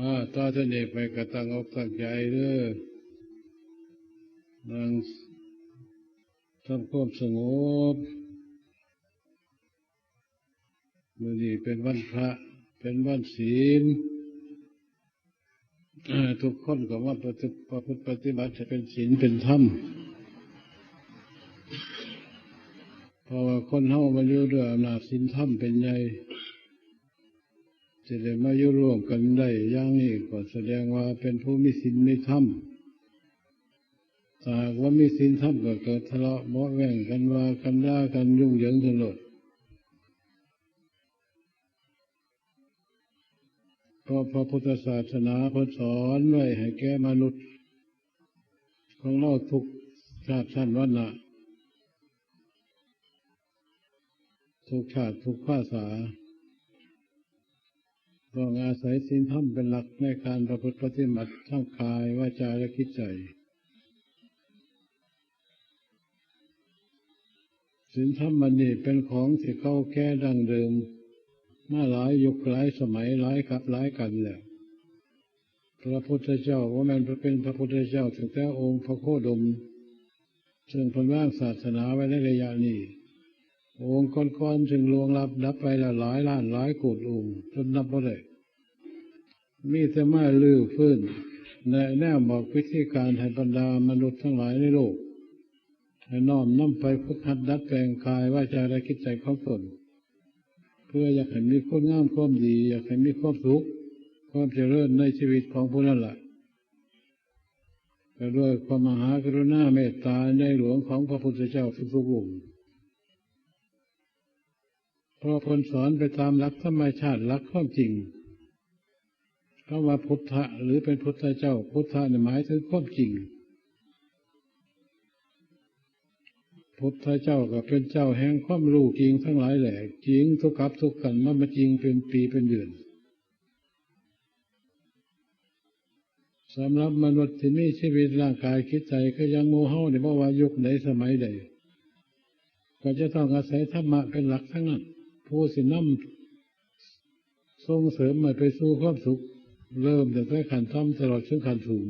ອາ ຕໍ່ຈາກນີ້ໄປກໍຕັ້ງອົກຕັ້ງໃຈເດີ ນັ່ງທຳຄວາມສະຫງົບ. ມື້ນີ້ເປັນວັນພະ ເປັນວັນສິນ ເອີ ທຸກຄົນກໍມາປະຕິ ປະພຶດປະຕິບັດໃຫ້ເປັນສິນເປັນທຳ ເພາະວ່າຄົນເຮົາມາຢູ່ດ້ວຍອຳນາດສິນທຳເປັນໃຫຍ່ ຈະໄດ້ມາຢູ່ຮ່ວມກັນໄດ້ຢ່າງນີ້ ກໍສະແດງວ່າເປັນຜູ້ມີສິນມີທຳ. ຖ້າຫາກວ່າມີສິນທຳກໍເກີດທະເລາະເບາະແວ້ງກັນ ວ່າກັນ ດ່າກັນ ຫຍຸ້ງເຫຍິງກັນໂລດ. ເພາະພະພຸດທະສາສະໜາເພິ່ນສອນໄວ້ໃຫ້ແກ່ມະນຸດຂອງເຮົາທຸກຊາດຊັ້ນວັນນະ ທຸກຊາດທຸກພາສາ ຕ້ອງອາໄສສິນທຳເປັນຫຼັກໃນການປະພຶດປະຕິບັດທາງກາຍ, ວາຈາ ແລະ ຈິດໃຈ. ສິນທຳອັນນີ້ເປັນຂອງທີ່ເກົ່າແກ່ດັ້ງເດີມມາຫຼາຍຍຸກຫຼາຍສະໄໝ, ຫຼາຍກັບຫຼາຍກັນແລ້ວ. ພະພຸດທະເຈົ້າບໍ່ແມ່ນເປັນພະພຸດທະເຈົ້າຕັ້ງແຕ່ອົງພະໂຄດົມ, ເຊິ່ງເພິ່ນວາງສາສະໜາໄວ້ໃນໄລຍະນີ້. ອົງກ່ອນໆ ເຊິ່ງລ່ວງລັບດັບໄປແລ້ວຫຼາຍລ້ານຫຼາຍໂກດອົງ ຈົນນັບບໍ່ໄດ້. ມີແຕ່ມາຮື້ຟື້ນ ແນະແນວບອກວິທີການໃຫ້ບັນດາມະນຸດທັງຫຼາຍໃນໂລກ ໃຫ້ນ້ອມນຳໄປຝຶກຫັດດັດແປງກາຍ, ວາຈາ ແລະ ຈິດໃຈຂອງຕົນ ເພື່ອຢາກໃຫ້ມີຄຸນງາມຄວາມດີ, ຢາກໃຫ້ມີຄວາມສຸກ, ຄວາມຈະເລີນໃນຊີວິດຂອງຜູ້ນັ້ນລະ ກໍດ້ວຍຄວາມມະຫາກະລຸນາເມດຕາໃນຫຼວງຂອງພະພຸດທະເຈົ້າທຸກໆອົງ. ເພາະເພິ່ນສອນໄປຕາມຫຼັກທຳມະຊາດ, ຫຼັກຄວາມຈິງ. ຄຳວ່າພຸດທະ ຫຼື ເປັນພຸດທະເຈົ້າ, ພຸດທະນີ້ໝາຍເຖິງຄວາມຈິງ. ພຸດທະເຈົ້າກໍເປັນເຈົ້າແຫ່ງຄວາມຮູ້ຈິງທັງຫຼາຍແຫຼະ, ຈິງທຸກກັບທຸກກັນ, ມັນບໍ່ຈິງເປັນປີເປັນເດືອນ. ສຳລັບມະນຸດທີ່ມີຊີວິດຮ່າງກາຍຈິດໃຈຄືຢ່າງໝູ່ເຮົານີ້ ບໍ່ວ່າຍຸກໃດສະໄໝໃດ ກໍຈະຕ້ອງອາໄສທຳມະເປັນຫຼັກທັງນັ້ນ ຜູ້ຊິນຳສົ່ງເສີມໃຫ້ໄປສູ່ຄວາມສຸກ ເລີ່ມຕັ້ງແຕ່ຂັ້ນຕ່ຳຕະຫຼອດເຖິງຂັ້ນສູງ.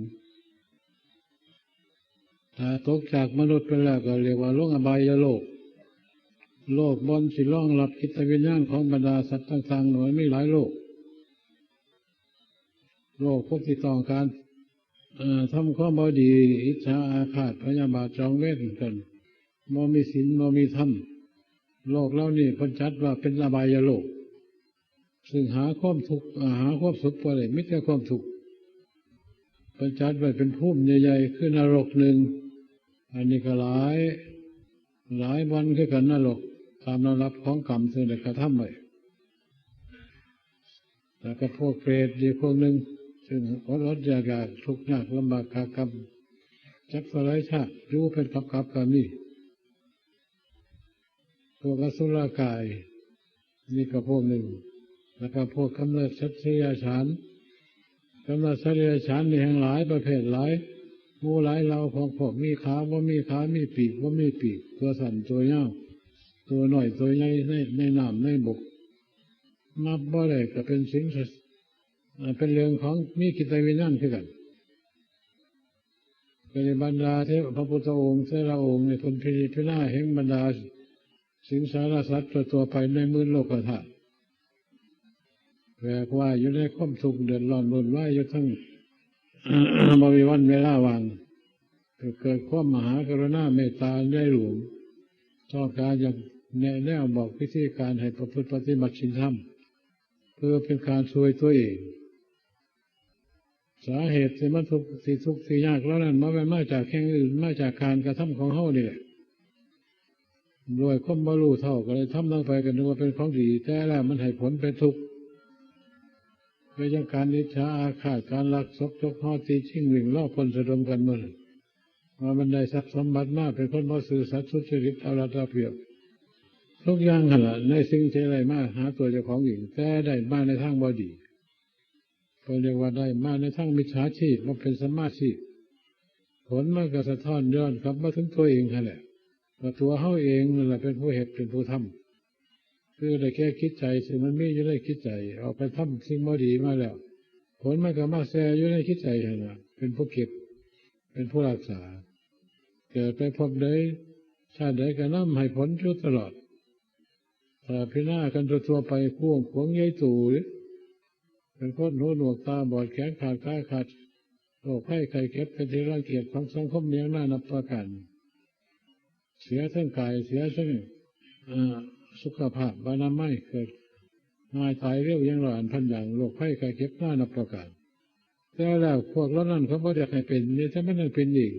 ຖ້າຕົກຈາກມະນຸດໄປແລ້ວກໍລຽກວ່າລົງອະບາຍຍະໂລກ, ໂລກບ່ອນຊິລອງຮັບຈິດວິນຍານຂອງບັນດາສັດຕ່າງໆ ມັນມີຫຼາຍໂລກ. ໂລກພວກທີ່ຕ້ອງການ ເອີ ທຳຄວາມບໍ່ດີ, ອິດສາອາຄາດ, ພະຍາບາດ, ຈອງເວນກັນ, ບໍ່ມີສິນ, ບໍ່ມີທຳ, ໂລກເຫຼົ່ານີ້ເພິ່ນຈັດວ່າເປັນອະບາຍຍະໂລກ. ຊຶ່ງຫາຄວາມທຸກ ຫາຄວາມສຸກບໍ່ໄດ້, ມີແຕ່ຄວາມທຸກ. ເພິ່ນຈັດໄວ້ເປັນພູມໃຫຍ່ໆ ຄືນະລົກໜຶ່ງ, ອັນນີ້ກໍຫຼາຍ ຫຼາຍບ່ອນຄືກັນ ນະລົກ, ຕາມລຳດັບຂອງກຳ ເຊິ່ງໄດ້ກະທຳໄວ້. ແລ້ວກໍພວກເປດອີກພວກໜຶ່ງ ຊຶ່ງອົດໆຢາກໆ ທຸກຍາກລຳບາກກາກຳ ຈັກເທົ່າໃດຊາດ ຢູ່ເປັນກັບໆກໍມີ. ພວກອະສຸລະກາຍ ນີ້ກໍພວກໜຶ່ງ, ແລ້ວກໍພວກກຳເນີດສັດເດຍະສານ. ກຳເນີດສັດເດຍະສານນີ້ແຮ່ງຫຼາຍປະເພດ, ຫຼາຍໝູ່ຫຼາຍເຫຼົ່າຂອງພວກມີຂາ ບໍ່ມີຂາ, ມີປີກ ບໍ່ມີປີກ, ຕົວສັ້ນ ຕົວຍາວ, ຕົວນ້ອຍ ຕົວໃຫຍ່ ໃນ ໃນນ້ຳ ໃນບົກ ນັບບໍ່ໄດ້, ກໍເປັນສິ່ງ ເປັນເລື່ອງຂອງມີຈິດວິນຍານຄືກັນ. ກໍໃນບັນດາເທວະ ພະພຸດທະອົງແຕ່ລະອົງນີ້ ເພິ່ນພິຈາລະນາເຫັນບັນດາສິງສາລະສັດທົ່ວໆໄປໃນໝື່ນໂລກະທາດ ແວກວ່າຍຢູ່ໃນຄວາມທຸກ ເດືອດຮ້ອນວຸ່ນວາຍຢູ່ທັງ ບໍ່ມີວັນເວລາວ່າງ, ກໍເກີດຄວາມມະຫາກະລຸນາເມດຕາໃຫຍ່ຫຼວງ, ຕ້ອງການຢາກແນະແນວບອກວິທີການໃຫ້ປະພຶດປະຕິບັດສິນທຳ ເພື່ອເປັນການຊ່ວຍຕົວເອງ. ສາເຫດທີ່ມັນທຸກ ທີ່ທຸກທີ່ຍາກເຫຼົ່ານັ້ນ ບໍ່ແມ່ນມາຈາກແຫ່ງອື່ນ, ມາຈາກການກະທຳຂອງເຮົານີ້ແຫຼະ. ດ້ວຍຄວາມບໍ່ຮູ້ເທົ່າ ກໍເລີຍທຳລົງໄປ ກໍນຶກວ່າເປັນຂອງດີ, ແຕ່ແລ້ວມັນໃຫ້ຜົນເປັນທຸກ. ຄືຈັ່ງການອິດສາອາຄາດ, ການລັກ, ສົກ, ຈົກ, ຮອດ, ຕີ, ຊິງ, ວິ່ງ, ລາວ, ປຸ້ນ, ສະດົມກັນໝົດ, ວ່າມັນໄດ້ຊັບສົມບັດມາ, ເປັນຄົນບໍ່ຊື່ສັດ, ສຸດຈະລິດ, ເອົາລັດເອົາປຽບ, ທຸກຢ່າງຫັ້ນລະ, ໃນສິ່ງທີ່ໄດ້ມາຫາຕົວເຈົ້າຂອງເອງ, ແຕ່ໄດ້ມາໃນທາງບໍ່ດີ. ເພິ່ນເອີ້ນວ່າໄດ້ມາໃນທາງມິດສາຊີບ, ບໍ່ເປັນສຳມາຊີບ. ຜົນມັນກໍສະທ້ອນຍ້ອນກັບມາເຖິງຕົວເອງຫັ້ນແຫຼະ, ວ່າຕົວເຮົາເອງນັ້ນແຫຼະເປັນຜູ້ເຮັດເປັນຜູ້ທຳ, ຄືໄດ້ແກ່ຈິດໃຈ ຊຶ່ງມັນມີຢູ່ໃນຈິດໃຈ, ອອກໄປທຳສິ່ງບໍ່ດີມາແລ້ວ, ຜົນມັນກໍມາແຊ່ຢູ່ໃນຈິດໃຈຫັ້ນລະ ເປັນຜູ້ເກັບ ເປັນຜູ້ຮັກສາ ເກີດໄປພົບໃດຊາດໃດກໍນຳໃຫ້ຜົນຢູ່ຕະຫຼອດ. ຖ້າພິຈາລະນາກັນທົ່ວໆໄປ ກວ້າງຂວາງໃຫຍ່ໂຕເດ້ ເປັນຄົນຫູໜວກຕາບອດ ແຂນຂາດຂາຂາດ ໂລກໄພໄຂ້ເຈັບເປັນທີ່ລັງກຽດຂອງສັງຄົມຢ່າງນານັບປະການ ເສຍທັງກາຍ ເສຍທັງ ເອີ ສຸຂະພາບອະນາໄມ ເກີດງ່າຍຕາຍເລັວຢ່າງຫຼ້າຫຼານພັນຢ່າງ ໂລກໄພໄຂ້ເຈັບນານັບປະການ. ແຕ່ແລ້ວພວກເຫຼົ່ານັ້ນເຂົາບໍ່ຢາກໃຫ້ເປັນ ມີແຕ່ມັນຍັງເປັນອີກ.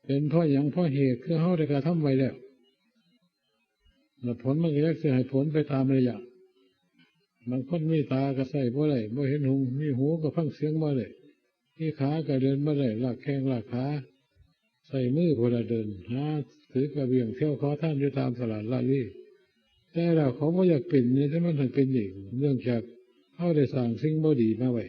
ເປັນເພາະຫຍັງ? ເພາະເຫດຄືເຮົາໄດ້ກະທຳໄວ້ແລ້ວ ແລ້ວຜົນມັນກໍຍັງຊິໃຫ້ຜົນໄປຕາມໄລຍະ. ບາງຄົນມີຕາກໍໃຊ້ບໍ່ໄດ້ ບໍ່ເຫັນຮຸ່ງ, ມີຫູກໍຟັງສຽງບໍ່ໄດ້, ມີຂາກໍເດີນບໍ່ໄດ້, ລາກແຂ້ງລາກຂາ, ໃຊ້ມືພຸ້ນລະເດີນ ຫາຖືກະບຽງ ທ່ຽວຂໍທານຢູ່ຕາມຕະຫຼາດລາລີ. ແຕ່ແລ້ວເຂົາບໍ່ຢາກເປັນນີ້ ແຕ່ມັນໃຫ້ເປັນເອງ ເນື່ອງຈາກເຮົາໄດ້ສ້າງສິ່ງບໍ່ດີມາໄວ້.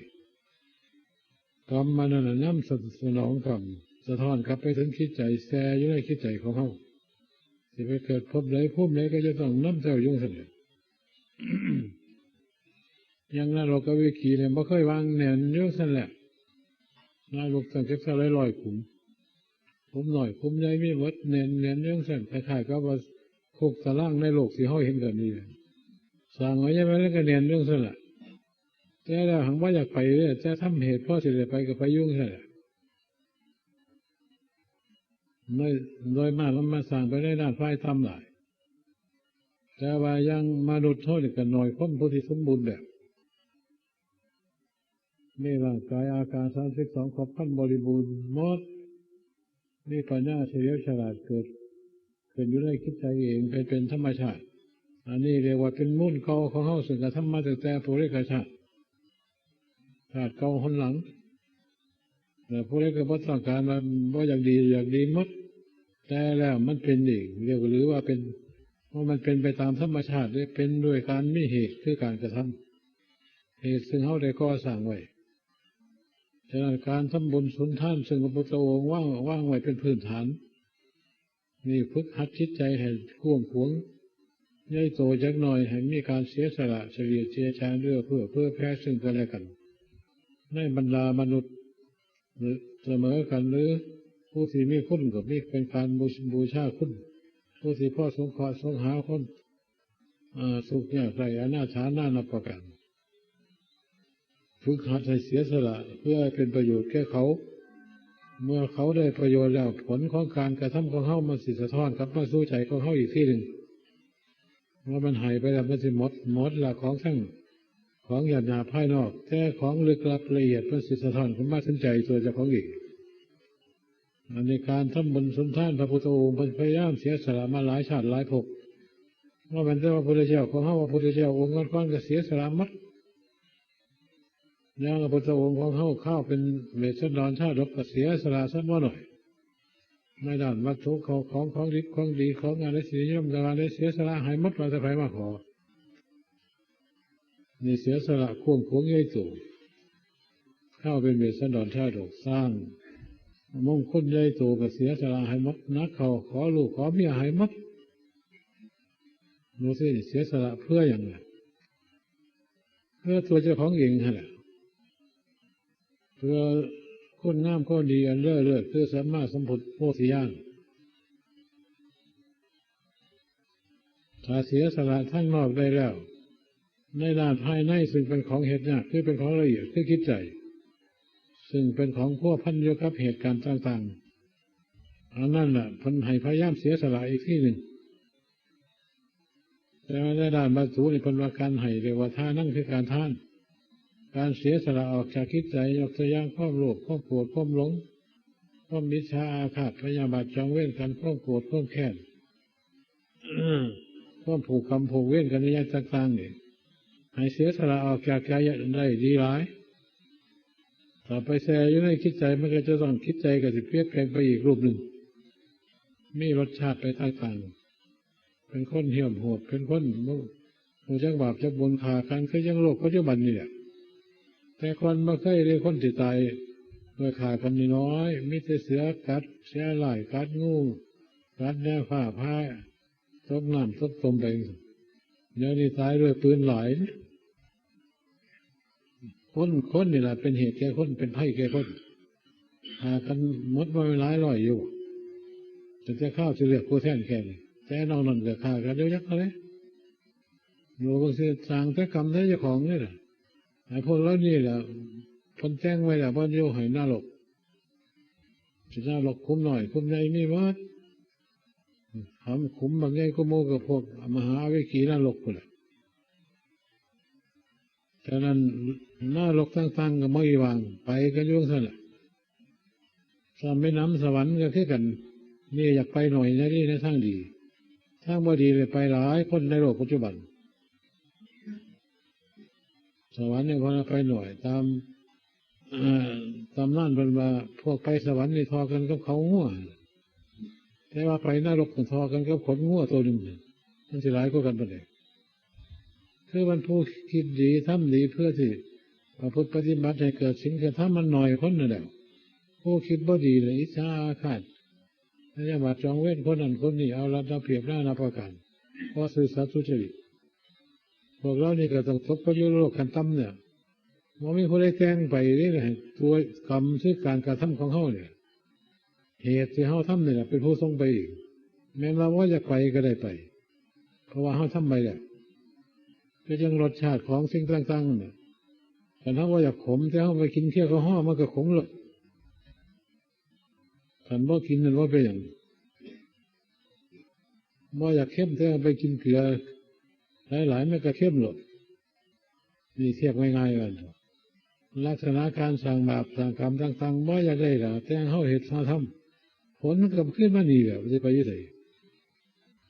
ກຳອັນນັ້ນນະນຳສະໜອງກຳ ສະທ້ອນກັບໄປເຖິງຈິດໃຈ ແຊ່ຢູ່ໃນຈິດໃຈຂອງເຮົາ. ຊິໄປເກີດພົບໃດພູມໃດກໍຈະຕ້ອງນຳເຈົ້າຢູ່ຊັ້ນແຫຼະ. ຢ່າງນະລົກກະວິຖີນີ້ບໍ່ເຄີຍວາງ ແໜ້ນຢູ່ຊັ້ນແຫຼະ. ນະລົກຕັ້ງຈັກຊາວຫຼາຍຮ້ອຍຂຸມ ຂຸມນ້ອຍຂຸມໃຫຍ່ມີໝົດ ແໜ້ນ ແໜ້ນຢູ່ຈັ່ງຊັ້ນ ຄ້າຍໆກັບວ່າຄຸກຕາລາງໃນໂລກທີ່ເຮົາເຫັນກັນນີ້ ສ້າງໄວ້ຍາມໃດກໍແໜ້ນຢູ່ຈັ່ງຊັ້ນລະ. ແຕ່ແລ້ວຫາກບໍ່ຢາກໄປເດ້ ແຕ່ທຳເຫດພໍຊິໄດ້ໄປກໍໄປຢູ່ຈັ່ງຊັ້ນລະ. ໂດຍ ໂດຍມາກມັນມາສ້າງໄປໃນດ້ານຝ່າຍຕ່ຳຫຼາຍ ແຕ່ວ່າຢ່າງມະນຸດເຮົານີ້ກໍໜ້ອຍຄົນຜູ້ທີ່ສົມບູນແບບ ມີຮ່າງກາຍອາການສາມສິບສອງຄົບຄັນບໍລິບູນໝົດ ມີປັນຍາສະຫຼຽວສະຫຼາດເກີດຂຶ້ນຢູ່ໃນຈິດໃຈເອງ ເປັນ ເປັນທຳມະຊາດ. ອັນນີ້ຮຽກວ່າເປັນມູນເກົ່າຂອງເຮົາ ເຊິ່ງກະທຳມາຕັ້ງແຕ່ປຸເລກະຊາດ ຊາດເກົ່າຫົນຫຼັງ. ແລະຜູ້ໃດກໍບໍ່ຕ້ອງການວ່າ ບໍ່ຢາກດີ ຢາກດີໝົດ ແຕ່ແລ້ວມັນເປັນເອງ ເອີ້ນວ່າເປັນ ເພາະມັນເປັນໄປຕາມທຳມະຊາດເດ້ ເປັນດ້ວຍການມີເຫດ ຄືການກະທຳ ເຫດເຊິ່ງເຮົາໄດ້ກໍ່ສ້າງໄວ້. ສະນັ້ນ ການທຳບຸນສຸນທານ ເຊິ່ງພະພຸດທະອົງວາງ ວາງໄວ້ເປັນພື້ນຖານ ນີ້ຝຶກຫັດຈິດໃຈໃຫ້ກວ້າງຂວາງໃຫຍ່ໂຕຈັກໜ້ອຍ ໃຫ້ມີການເສຍສະຫຼະ ສະເລດເຊຍຊານ ເອື້ອເຟື້ອເຜື່ອແຜ່ເຊິ່ງກັນແລະກັນ ໃນບັນດາມະນຸດສະເໝີກັນ ຫຼືຜູ້ທີ່ມີຄຸນກໍມີເປັນການບູ ບູຊາຄຸນ ຜູ້ທີ່ພໍສົງເຄາະສົງຫາຄົນ ເອີ ທຸກຍາກໄຮ້ອະນາຖານານັບປະການ. ຝຶກຫັດໃຫ້ເສຍສະຫຼະເພື່ອໃຫ້ເປັນປະໂຫຍດແກ່ເຂົາ. ເມື່ອເຂົາໄດ້ປະໂຫຍດແລ້ວ ຜົນຂອງການກະທຳຂອງເຮົາມັນຊິສະທ້ອນກັບມາສູ່ໃຈຂອງເຮົາອີກທີໜຶ່ງ ວ່າມັນໃຫ້ໄປແລ້ວມັນຊິໝົດ ໝົດລະຂອງທັງ ຂອງຫຍາບໆພາຍນອກ ແຕ່ຂອງເລິກລັບລະອຽດມັນຊິສະທ້ອນຂຶ້ນມາເຖິງໃຈຕົວເຈົ້າຂອງເອງ. ອັນນີ້ການທຳບຸນສຸນທານ ພະພຸດທະອົງເພິ່ນພະຍາຍາມເສຍສະຫຼະມາຫຼາຍຊາດຫຼາຍພົບ ບໍ່ແມ່ນແຕ່ວ່າພຸດທະເຈົ້າຂອງເຮົາ ວ່າພຸດທະເຈົ້າອົງກ່ອນໆກໍເສຍສະຫຼະໝົດ. ຢ່າງພະພຸດທະອົງຂອງເຮົາຄາວເປັນເວດສັນດອນຊາດົກກໍເສຍສະຫຼະສຳບໍ່ໜ້ອຍ ໃນດ້ານວັດຖຸເຂົ້າຂອງ ຂອງດິບຂອງດີ ຂອງອັນໃດທີ່ນິຍົມກໍວ່າໄດ້ເສຍສະຫຼະໃຫ້ໝົດ ວ່າແຕ່ໃຜມາຂໍ. ນີ້ເສຍສະຫຼະກວ້າງຂວາງໃຫຍ່ໂຕ ເຮົາເປັນເວດສັນດອນຊາດົກ ສ້າງມົງຄຸນໃຫຍ່ໂຕກໍເສຍສະຫຼະໃຫ້ໝົດ ໜັກເຂົ້າຂໍລູກຂໍເມຍໃຫ້ໝົດ. ດູຊິ ເສຍສະຫຼະເພື່ອຫຍັງລະ? ເພື່ອຕົວເຈົ້າຂອງເອງຫັ້ນແຫຼະ ເພື່ອຄຸນງາມຄວາມດີອັນເລີດເລີດ ຄືສຳມາສຳພຸດໂພທິຍານ. ຖ້າເສຍສະຫຼະທາງນອກໄດ້ແລ້ວ ໃນດ້ານພາຍໃນເຊິ່ງເປັນຂອງເຮັດຍາກ ຄືເປັນຂອງລະອຽດ ຄືຈິດໃຈ ເຊິ່ງເປັນຂອງພົວພັນຢູ່ກັບເຫດການຕ່າງໆ ອັນນັ້ນລະເພິ່ນໃຫ້ພະຍາຍາມເສຍສະຫຼະອີກທີໜຶ່ງ. ແຕ່ວ່າໃນດ້ານວັດຖຸນີ້ເພິ່ນວ່າການໃຫ້ ເອີ້ນວ່າທານັງ ຄືການທານ ການເສຍສະຫຼະອອກຈາກຈິດໃຈ ຍົກຕົວຢ່າງຄວາມໂລບ ຄວາມໂກດ ຄວາມຫຼົງ ຄວາມອິດສາອາຄາດ ພະຍາບາດຈອງເວນກັນ ຄວາມໂກດ ຄວາມແຄ້ນ ຄວາມຜູກກຳຜູກເວນກັນໃນຍາມຕ່າງໆນີ້ ໃຫ້ເສຍສະຫຼະອອກຈາກໃຈໄດ້ດີຫຼາຍ. ຖ້າໄປແຊ່ຢູ່ໃນຈິດໃຈ ມັນກໍຈະຕ້ອງ ຈິດໃຈກໍຊິປ່ຽນແປງໄປອີກຮູບໜຶ່ງ ມີລົດຊາດໄປຕ່າງໆ ເປັນຄົນຫ້ຽມໂຫດ ເປັນຄົນບໍ່ຮູ້ຈັກບາບຈັກບຸນ ຂ້າກັນຄືຈັ່ງໂລກປັດຈຸບັນນີ້ແຫຼະ. ແຕ່ກ່ອນບໍ່ເຄີຍເລີຍ ຄົນຊິຕາຍດ້ວຍຂ້າກັນນ້ອຍໆ ມີແຕ່ເສືອກັດ ເສືອຮ້າຍກັດ ງູກັດ ແນວຟ້າຜ່າ ຕົກນ້ຳຕົກຕົມໄປ. ດຽວນີ້ຕາຍດ້ວຍປືນຫຼາຍ. ຄົນ ຄົນນີ້ລະເປັນເຫດແກ່ຄົນ ເປັນໄພແກ່ຄົນ ຂ້າກັນໝົດມາຫຼາຍຮ້ອຍຢູ່ ຕັ້ງແຕ່ຄາວຊິເລືອກຜູ້ແທນແກ່ນີ້ ແຕ່ນອກນັ້ນກໍຂ້າກັນຢູ່ຈັກຫັ້ນແຫຼະ. ໂລກມັນຊິສ້າງແຕ່ກຳໃສ່ເຈົ້າຂອງນີ້ລະ ໃຫ້ພວກເຫຼົ່ານີ້ລະ ເພິ່ນແຕ່ງໄວ້ແລ້ວ ບໍ່ຢູ່ໃຫ້ນະລົກ ຊິນະລົກຂຸມນ້ອຍຂຸມໃຫຍ່ມີໝົດ ຫຳຂຸມບັກໃຫຍ່ກວ່າໝູ່ກໍພວກມະຫາວິກີນະລົກພຸ້ນແຫຼະ. ສະນັ້ນ ນະລົກຕ່າງໆກໍບໍ່ມີວ່າງ ໄປກັນຢູ່ຈັ່ງຊັ້ນແຫຼະ. ສ່ວນແມ່ນ້ຳສະຫວັນກໍຄືກັນ ນີ້ຢາກໄປໜ້ອຍໃນ ໃນທາງດີ ທາງບໍ່ດີໄດ້ໄປຫຼາຍ ຄົນໃນໂລກປັດຈຸບັນ ສະຫວັນນີ້ເພິ່ນໄປໜ້ອຍ ຕາມ ເອີ ຕຳນານເພິ່ນວ່າ ພວກໄປສະຫວັນນີ້ທໍ່ກັນກັບເຂົາງົວ ແຕ່ວ່າໄປນະລົກນີ້ທໍ່ກັນກັບຂົນງົວໂຕໜຶ່ງ ມັນຊິຫຼາຍກວ່າກັນປານໃດ? ຄືມັນຜູ້ຄິດດີທຳດີເພື່ອຊິປະພຶດປະຕິບັດໃຫ້ເກີດສິນເກີດທຳ ມັນໜ້ອຍຄົນນັ້ນແຫຼະ. ຜູ້ຄິດບໍ່ດີລະອິດສາອາຄາດ ພະຍາບາດຈອງເວນຄົນນັ້ນຄົນນີ້ ເອົາລັດເອົາປຽບນານາປະການ ບໍ່ຊື່ສັດສຸຈະລິດ. ພວກເຮົານີ້ກໍຕ້ອງຕົກໄປຢູ່ໂລກຂັ້ນຕ່ຳນີ້ ບໍ່ມີຜູ້ໃດແຕ່ງໄປເດ້ ໃຫ້ຕົວກຳຄືການກະທຳຂອງເຮົານີ້ ເຫດທີ່ເຮົາທຳນີ້ແຫຼະເປັນຜູ້ສົ່ງໄປເອງ. ແມ່ນວ່າບໍ່ຢາກໄປກໍໄດ້ໄປ ເພາະວ່າເຮົາທຳໄປແລ້ວ. ຄືຈັ່ງລົດຊາດຂອງສິ່ງຕ່າງໆນັ້ນນະ ຄັນເຮົາບໍ່ຢາກຂົມ ແຕ່ເຮົາໄປກິນແອລກໍຮໍ ມັນກໍຂົມໂລດ. ຄັນບໍ່ກິນນັ້ນບໍ່ເປັນຫຍັງ ບໍ່ຢາກເຄັມ ແຕ່ໄປກິນເກືອຫຼາຍໆ ມັນກໍເຄັມໂລດ. ນີ້ທຽບງ່າຍໆວ່າ ລັກສະນະການສ້າງບາບສ້າງກຳຕ່າງໆ ບໍ່ຢາກໄດ້ດອກ ແຕ່ເຮົາເຮັດເຮົາທຳ ຜົນມັນກໍຄືນມານີ້ແຫຼະ ມັນຊິໄປຢູ່ໃສ?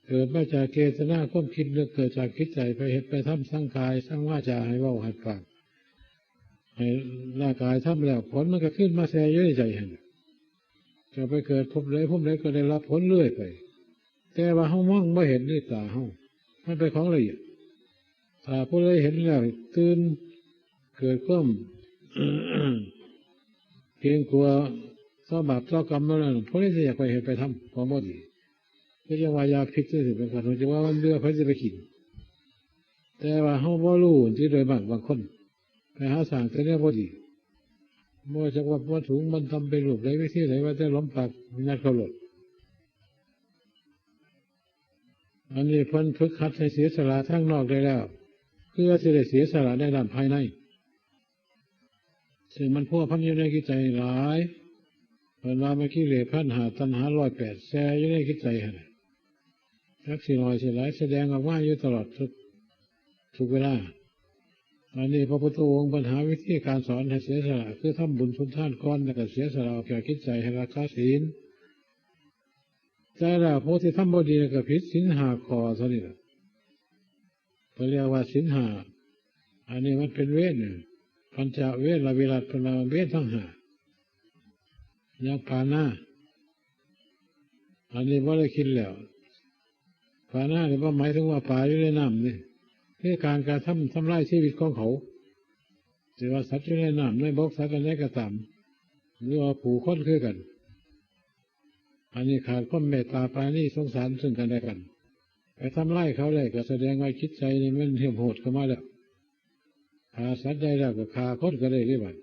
ເກີດມາຈາກເຈດຕະນາຄວາມຄິດ ແລະ ເກີດຈາກຈິດໃຈ ໄປເຮັດໄປທຳ ທັງກາຍ ທັງວາຈາ ໃຫ້ເວົ້າໃຫ້ປາກ ໃຫ້ຮ່າງກາຍທຳແລ້ວ ຜົນມັນກໍຄືນມາແຊ່ຢູ່ໃນໃຈຫັ້ນ. ຈະໄປເກີດພົບໃດພູມໃດກໍໄດ້ຮັບຜົນເລື້ອຍໄປ ແຕ່ວ່າເຮົາມອງບໍ່ເຫັນດ້ວຍຕາເຮົາ ມັນເປັນຂອງລະອຽດ. ຖ້າຜູ້ໃດເຫັນແລ້ວຕື່ນ ເກີດຄວາມເກງກົວຕໍ່ບາບຕໍ່ກຳແລ້ວນັ້ນ ຜູ້ໃດຊິຢາກໄປເຮັດໄປທຳຂອງບໍ່ດີ. ຄືຈັ່ງວ່າຢາພິດຈັ່ງຊີ້ ເປັນການຮູ້ຈັກວ່າມັນເບື່ອ ໃຜຊິໄປກິນ? ແຕ່ວ່າເຮົາບໍ່ຮູ້ຕິ ໂດຍມາກບາງຄົນໄປຫາສ້າງແຕ່ແນວບໍ່ດີ ບໍ່ຈັກວ່າມັນສູງມັນຕ່ຳເປັນຮູບໃດ ວິທີໃດ ວ່າແຕ່ຫຼອມປາກຍັດເຂົ້າໂລດ. ອັນນີ້ເພິ່ນຝຶກຫັດໃຫ້ເສຍສະຫຼະທາງນອກໄດ້ແລ້ວ ເພື່ອຊິໄດ້ເສຍສະຫຼະໃນດ້ານພາຍໃນ ຊຶ່ງມັນພົວພັນຢູ່ໃນຈິດໃຈຫຼາຍ. ເພິ່ນວ່າມີກິເລດພັນຫ້າ ຕັນຫາຮ້ອຍແປດ ແຊ່ຢູ່ໃນຈິດໃຈຫັ້ນນະ ຈັກຊິໜ້ອຍຊິຫຼາຍ ສະແດງອອກມາຢູ່ຕະຫຼອດທຸກ ທຸກເວລາ. ອັນນີ້ພະພຸດທະອົງເພິ່ນຫາວິທີການສອນໃຫ້ເສຍສະຫຼະ ຄືທຳບຸນສຸນທານກ່ອນ ແລ້ວກໍເສຍສະຫຼະອອກຈາກຈິດໃຈໃຫ້ຮັກສາສິນ. ແຕ່ລະຜູ້ທີ່ທຳບໍ່ດີກໍຜິດສິນຫ້າຂໍ້ເທົ່ານີ້ລະ ເພິ່ນຮຽກວ່າສິນຫ້າ. ອັນນີ້ມັນເປັນເວນ ປັນຈະເວນລະວິລັດ ເພິ່ນວ່າເວນທັງຫ້າ ຢ່າງປານາ ອັນນີ້ບໍ່ໄດ້ຄິດແລ້ວ. ປານານີ້ບໍ່ໝາຍເຖິງວ່າປາຢູ່ໃນນ້ຳເດ້ ຄືການກະທຳທຳລາຍຊີວິດຂອງເຂົາ ຊິວ່າສັດຢູ່ໃນນ້ຳໃນບົກ ສັດອັນໃດກໍຕາມ ຫຼືວ່າຜູ້ຄົນຄືກັນ. ອັນນີ້ຂາດຄວາມເມດຕາປານີສົງສານເຊິ່ງກັນແລະກັນ ໄປທຳລາຍເຂົາໄດ້ ກໍສະແດງວ່າຈິດໃຈນີ້ມັນເຫື່ອມໂຫດເຂົ້າມາແລ້ວ. ຂ້າສັດໃຫຍ່ແລ້ວກໍຂ້າຄົນກໍໄດ້ເດ້ບັດ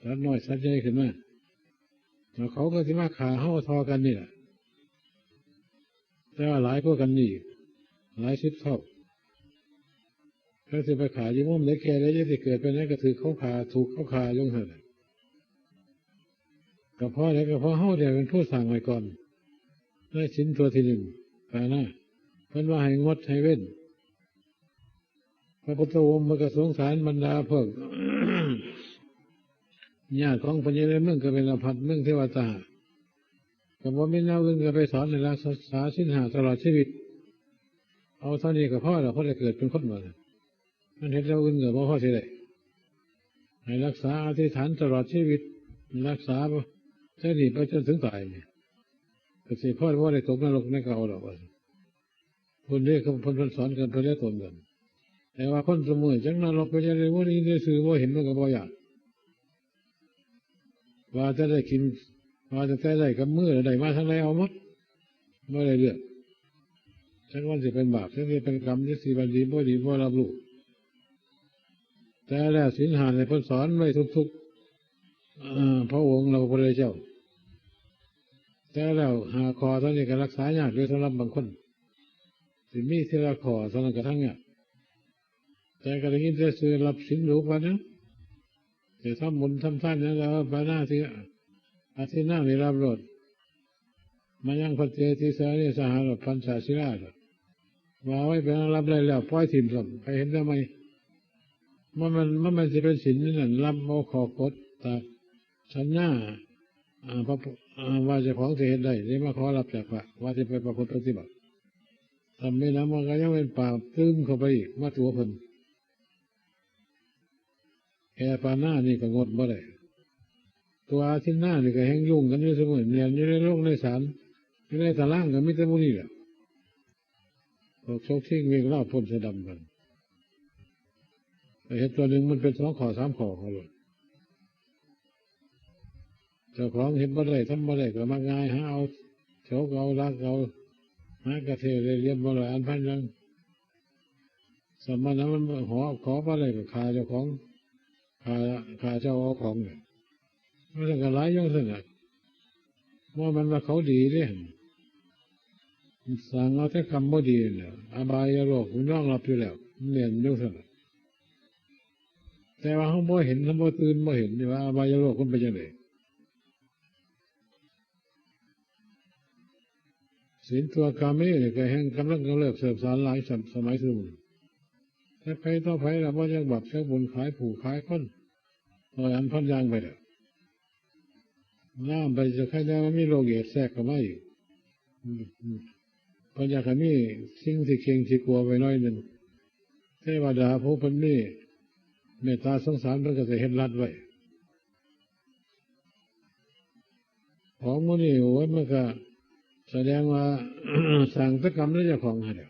ສັດນ້ອຍສັດໃຫຍ່ຂຶ້ນມາ ແລ້ວເຂົາກໍຊິມາຂ້າເຮົາທໍ່ກັນນີ້ລະ ແຕ່ວ່າຫຼາຍກວ່າກັນນີ້ອີກ ຫຼາຍສິບເທົ່າ. ແລ້ວຊິໄປຂ້າຢູ່ມຸມໃດແກ່ໃດ ຈະຊິເກີດໄປໃນກໍຖືກເຂົາຂ້າ ຖືກເຂົາຂ້າຢູ່ຫັ້ນແຫຼະ. ກໍເພາະໃດ ກໍເພາະເຮົານີ້ເປັນຜູ້ສ້າງໄວ້ກ່ອນ ໃນສິນຕົວທີໜຶ່ງ ປານາ ເພິ່ນວ່າໃຫ້ງົດໃຫ້ເວັ້ນ. ພະພຸດທະອົງເພິ່ນກໍສົງສານບັນດາພວກຍາດຂອງພະເຍຊູເມືອງກະເບລະພັດ ເມືອງເທວະຕາ ກໍບໍ່ມີແນວອື່ນກໍໄປສອນໃຫ້ລັກສາສິນຫ້າຕະຫຼອດຊີວິດ. ເອົາເທົ່ານີ້ກໍພໍແລ້ວ ພໍໄດ້ເກີດເປັນຄົນວ່າຊັ້ນ ມັນເຮັດແນວອື່ນກໍບໍ່ພໍຊິໄດ້. ໃຫ້ລັກສາອະທິຖານຕະຫຼອດຊີວິດ ລັກສາແຕ່ນີ້ໄປຈົນເຖິງຕາຍນີ້ ກໍຊິພໍບໍ່ໄດ້ຕົກນະລົກໃນເກົ່າດອກວ່າຊັ້ນ. ເພິ່ນເດ້ ເພິ່ນ ເພິ່ນ ເພິ່ນສອນກັນເພິ່ນແລະຕົນກັນ. ແຕ່ວ່າຄົນຊຸມື້ຈັກນະລົກໄປຈັກໄດ້ ບໍ່ໄດ້ຍິນໄດ້ຊື່ ບໍ່ເຫັນ ມັນກໍບໍ່ຢາກ ວ່າແຕ່ໄດ້ກິນ ວ່າແຕ່ໄດ້ກັບມືໄດ້ມາທາງໃດເອົາໝົດ ບໍ່ໄດ້ເລືອກ ຈັກມັນຊິເປັນບາບ ຈັກຊິເປັນກຳ ຈັກຊິວ່າດີບໍ່ດີ ບໍ່ຮັບຮູ້. ແຕ່ແລ້ວສິນຫ້ານີ້ເພິ່ນສອນໄວ້ທຸກໆ ເອີ ພະອົງ ແລະ ພະພຸດທະເຈົ້າ. ແຕ່ແລ້ວຫ້າຂໍ້ເທົ່ານີ້ກໍຮັກສາຍາກຢູ່ສຳລັບບາງຄົນ ຊິມີທີລະຂໍ້ເທົ່ານັ້ນກໍທັງຍາກ. ແຕ່ກໍໄດ້ຍິນແຕ່ຊື່ຮັບສິນຢູ່ປານນັ້ນ ຈະທຳບຸນທຳທານຫຍັງກໍເອົາປານາຕິ ອະທິນນານີ້ຮັບໂລດ ມະຍັງພັນເຕ ຕິສານິ ສະຫະ ປັນຈະສີລາ ວ່າໄວ້ເປັນອັນຮັບໄດ້ແລ້ວ ປ່ອຍຖິ້ມຊ້ຳ ໃຜເຫັນແນວໃໝ່. ມັນ ມັນ ມັນ ມັນຊິເປັນສິນນັ້ນ ຮັບເອົາຂໍ້ກົດຕາມສັນຍາ ອາ ພະ ອາ ວ່າເຈົ້າຂອງຊິເຮັດໄດ້ ໄດ້ມາຂໍຮັບຈາກພະ ວ່າຊິໄປປະພຶດປະຕິບັດ. ຖ້າແມ່ນນຳ ມັນກໍຍັງເປັນບາບຕື່ມເຂົ້າໄປອີກ ມາຕົວະເພິ່ນ. ແຄ່ປານານີ້ກໍງົດບໍ່ໄດ້ ຕົວອາທິນນານີ້ກໍແຮ່ງຫຍຸ້ງກັນຢູ່ຊຸມື້ ແໜ້ນຢູ່ໃນໂລງໃນສານ ຢູ່ໃນຕາລາງກໍມີແຕ່ໝູ່ນີ້ແຫຼະ ພວກຊົກຊິງວຽກລາວປົນສະດຳກັນ. ໄປເຮັດຕົວໜຶ່ງມັນເປັນສອງຂໍ້ສາມຂໍ້ເຂົາໂລດ. ເຈົ້າຂອງເຮັດບໍ່ໄດ້ ທຳບໍ່ໄດ້ກໍມັກງ່າຍ ຫາເອົາ ໂຈກເອົາ ລັກເອົາ ຫາກະເທໄດ້ລຽນບໍ່ໄດ້ອັນພັນຫຍັງ. ສະມະນະມັນຫອ ຂໍບໍ່ໄດ້ກໍຂ້າເຈົ້າຂອງ ຂ້າ ຂ້າເຈົ້າເອົາຂອງນີ້ ມັນກໍຫຼາຍຢ່າງຊັ້ນນະ. ບໍ່ແມ່ນວ່າເຂົາດີເດ້ ສ້າງເອົາແຕ່ກຳບໍ່ດີນັ້ນແຫຼະ ອະບາຍໂລກມັນຍອມຮັບຢູ່ແລ້ວ ມັນແມ່ນຈັ່ງຊັ້ນນະ. ແຕ່ວ່າເຮົາບໍ່ເຫັນ ເຮົາບໍ່ຕື່ນບໍ່ເຫັນນີ້ວ່າອະບາຍໂລກມັນເປັນຈັ່ງໃດ. ສິນຕົວກາເມນີ້ກໍແຮ່ງກຳລັງກຳເລີບເສີບສານຫຼາຍສະ ສະໄໝຊຸມື້ ແຕ່ໃຜຕໍ່ໃຜລະບໍ່ຈັກບາບຈັກບຸນ ຂາຍຜູ້ຂາຍຄົນ ຮ້ອຍອັນພັນຢ່າງໄປແລ້ວ. ນາມໄປຈະໃຄແດ່ວ່າມີໂລກເອດແຊກເຂົ້າມາອີກ. ອືມ ເພິ່ນຢາກໃຫ້ມີສິ່ງທີ່ເຄັ່ງທີ່ກົວໄວ້ໜ້ອຍໜຶ່ງ. ເທວະດາຜູ້ເພິ່ນມີເມດຕາສົງສານ ເພິ່ນກໍຈະເຮັດລັດໄວ້. ຂອງໝູ່ນີ້ ໂອ້ຍ ມັນກະສະແດງວ່າ ສ້າງແຕ່ກຳໃນເຈົ້າຂອງຫັ້ນແຫຼະ.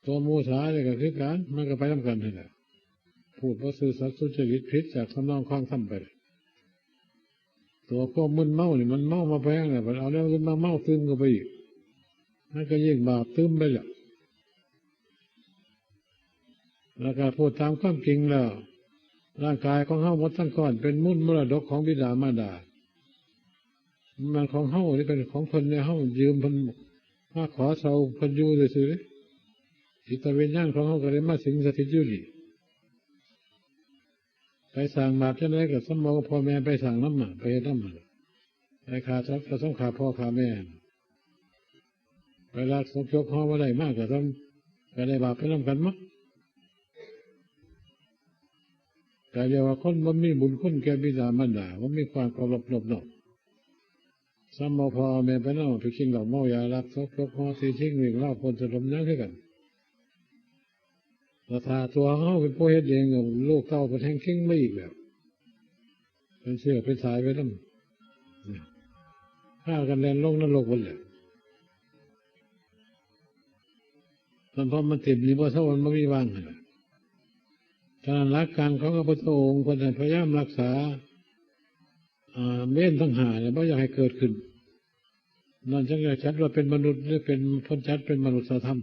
ຕົວໝູ່ສານີ້ກໍຄືກັນ ມັນກໍໄປນຳກັນຫັ້ນແຫຼະ ພູດບໍ່ຊື່ສັດສຸດຈະລິດ ຜິດຈາກທຳນອງຄອງທຳໄປ. ຕົວຄວາມມຶນເມົານີ້ ມັນເມົາມາແພງແລ້ວ ບັດເອົາແນວອື່ນມາເມົາຕື່ມເຂົ້າໄປອີກ ມັນກໍຍິ່ງບາບຕື່ມໄປແລ້ວ. ແລ້ວກໍພູດຕາມຄວາມຈິງແລ້ວ ຮ່າງກາຍຂອງເຮົາໝົດທັງກ້ອນ ເປັນມູນມໍລະດົກຂອງບິດາມານດາ ມັນຂອງເຮົາ ນີ້ເປັນຂອງເພິ່ນ ເຮົາຢືມເພິ່ນມາຂໍເຊົ່າເພິ່ນຢູ່ຊື່ໆເດ້. ຈິດຕະວິນຍານຂອງເຮົາກໍໄດ້ມາສິງສະຖິດຢູ່ນີ້. ໄປສ້າງບາບຈັ່ງໃດກໍສຳເອົາພໍ່ແມ່ໄປສ້າງນຳ ໄປເຮັດນຳ ໄປຂ້າສັດກໍສຳຂ້າພໍ່ຂ້າແມ່. ໄປລັກສົກຈົກຫໍ່ມາໄດ້ມາກໍສ່ຳ ກໍໄດ້ບາບໄປນຳກັນໝົດ. ກໍຮຽກວ່າຄົນບໍ່ມີບຸນຄຸນແກ່ບິດາມານດາ ບໍ່ມີຄວາມເຄົາລົບນອບນ້ອມ. ສ່ຳເອົາພໍ່ເອົາແມ່ໄປນຳ ໄປກິນເຫຼົ້າເມົາຢາ ລັກສົກຈົກຫໍ່ ຕິຊິງວຽກລາວ ປົນສະດົມຫຍັງຄືກັນ. ແລ້ວຖ້າຕົວເຮົາເປັນຜູ້ເຮັດເອງ ລູກເຕົ້າເພິ່ນແຮ່ງເກັ່ງມາອີກແລ້ວ ເປັນເຊື້ອເປັນສາຍໄປນຳ ພາກັນແລ່ນລົງນະລົກໝົດແລ້ວ. ມັນ ເພາະມັນເຕັມນີ້ບໍ່ເຊົາ ມັນບໍ່ມີວ່າງຫັ້ນແຫຼະ. ສະນັ້ນ ຫຼັກການຂອງພະພຸດທະອົງ ເພິ່ນໃຫ້ພະຍາຍາມຮັກສາ ອາ ເວນທັງຫ້ານີ້ ບໍ່ຢາກໃຫ້ເກີດຂຶ້ນ. ນັ້ນຈຶ່ງໄດ້ຈັດວ່າເປັນມະນຸດ ຫຼື ເປັນ ເພິ່ນຈັດເປັນມະນຸດສະທຳ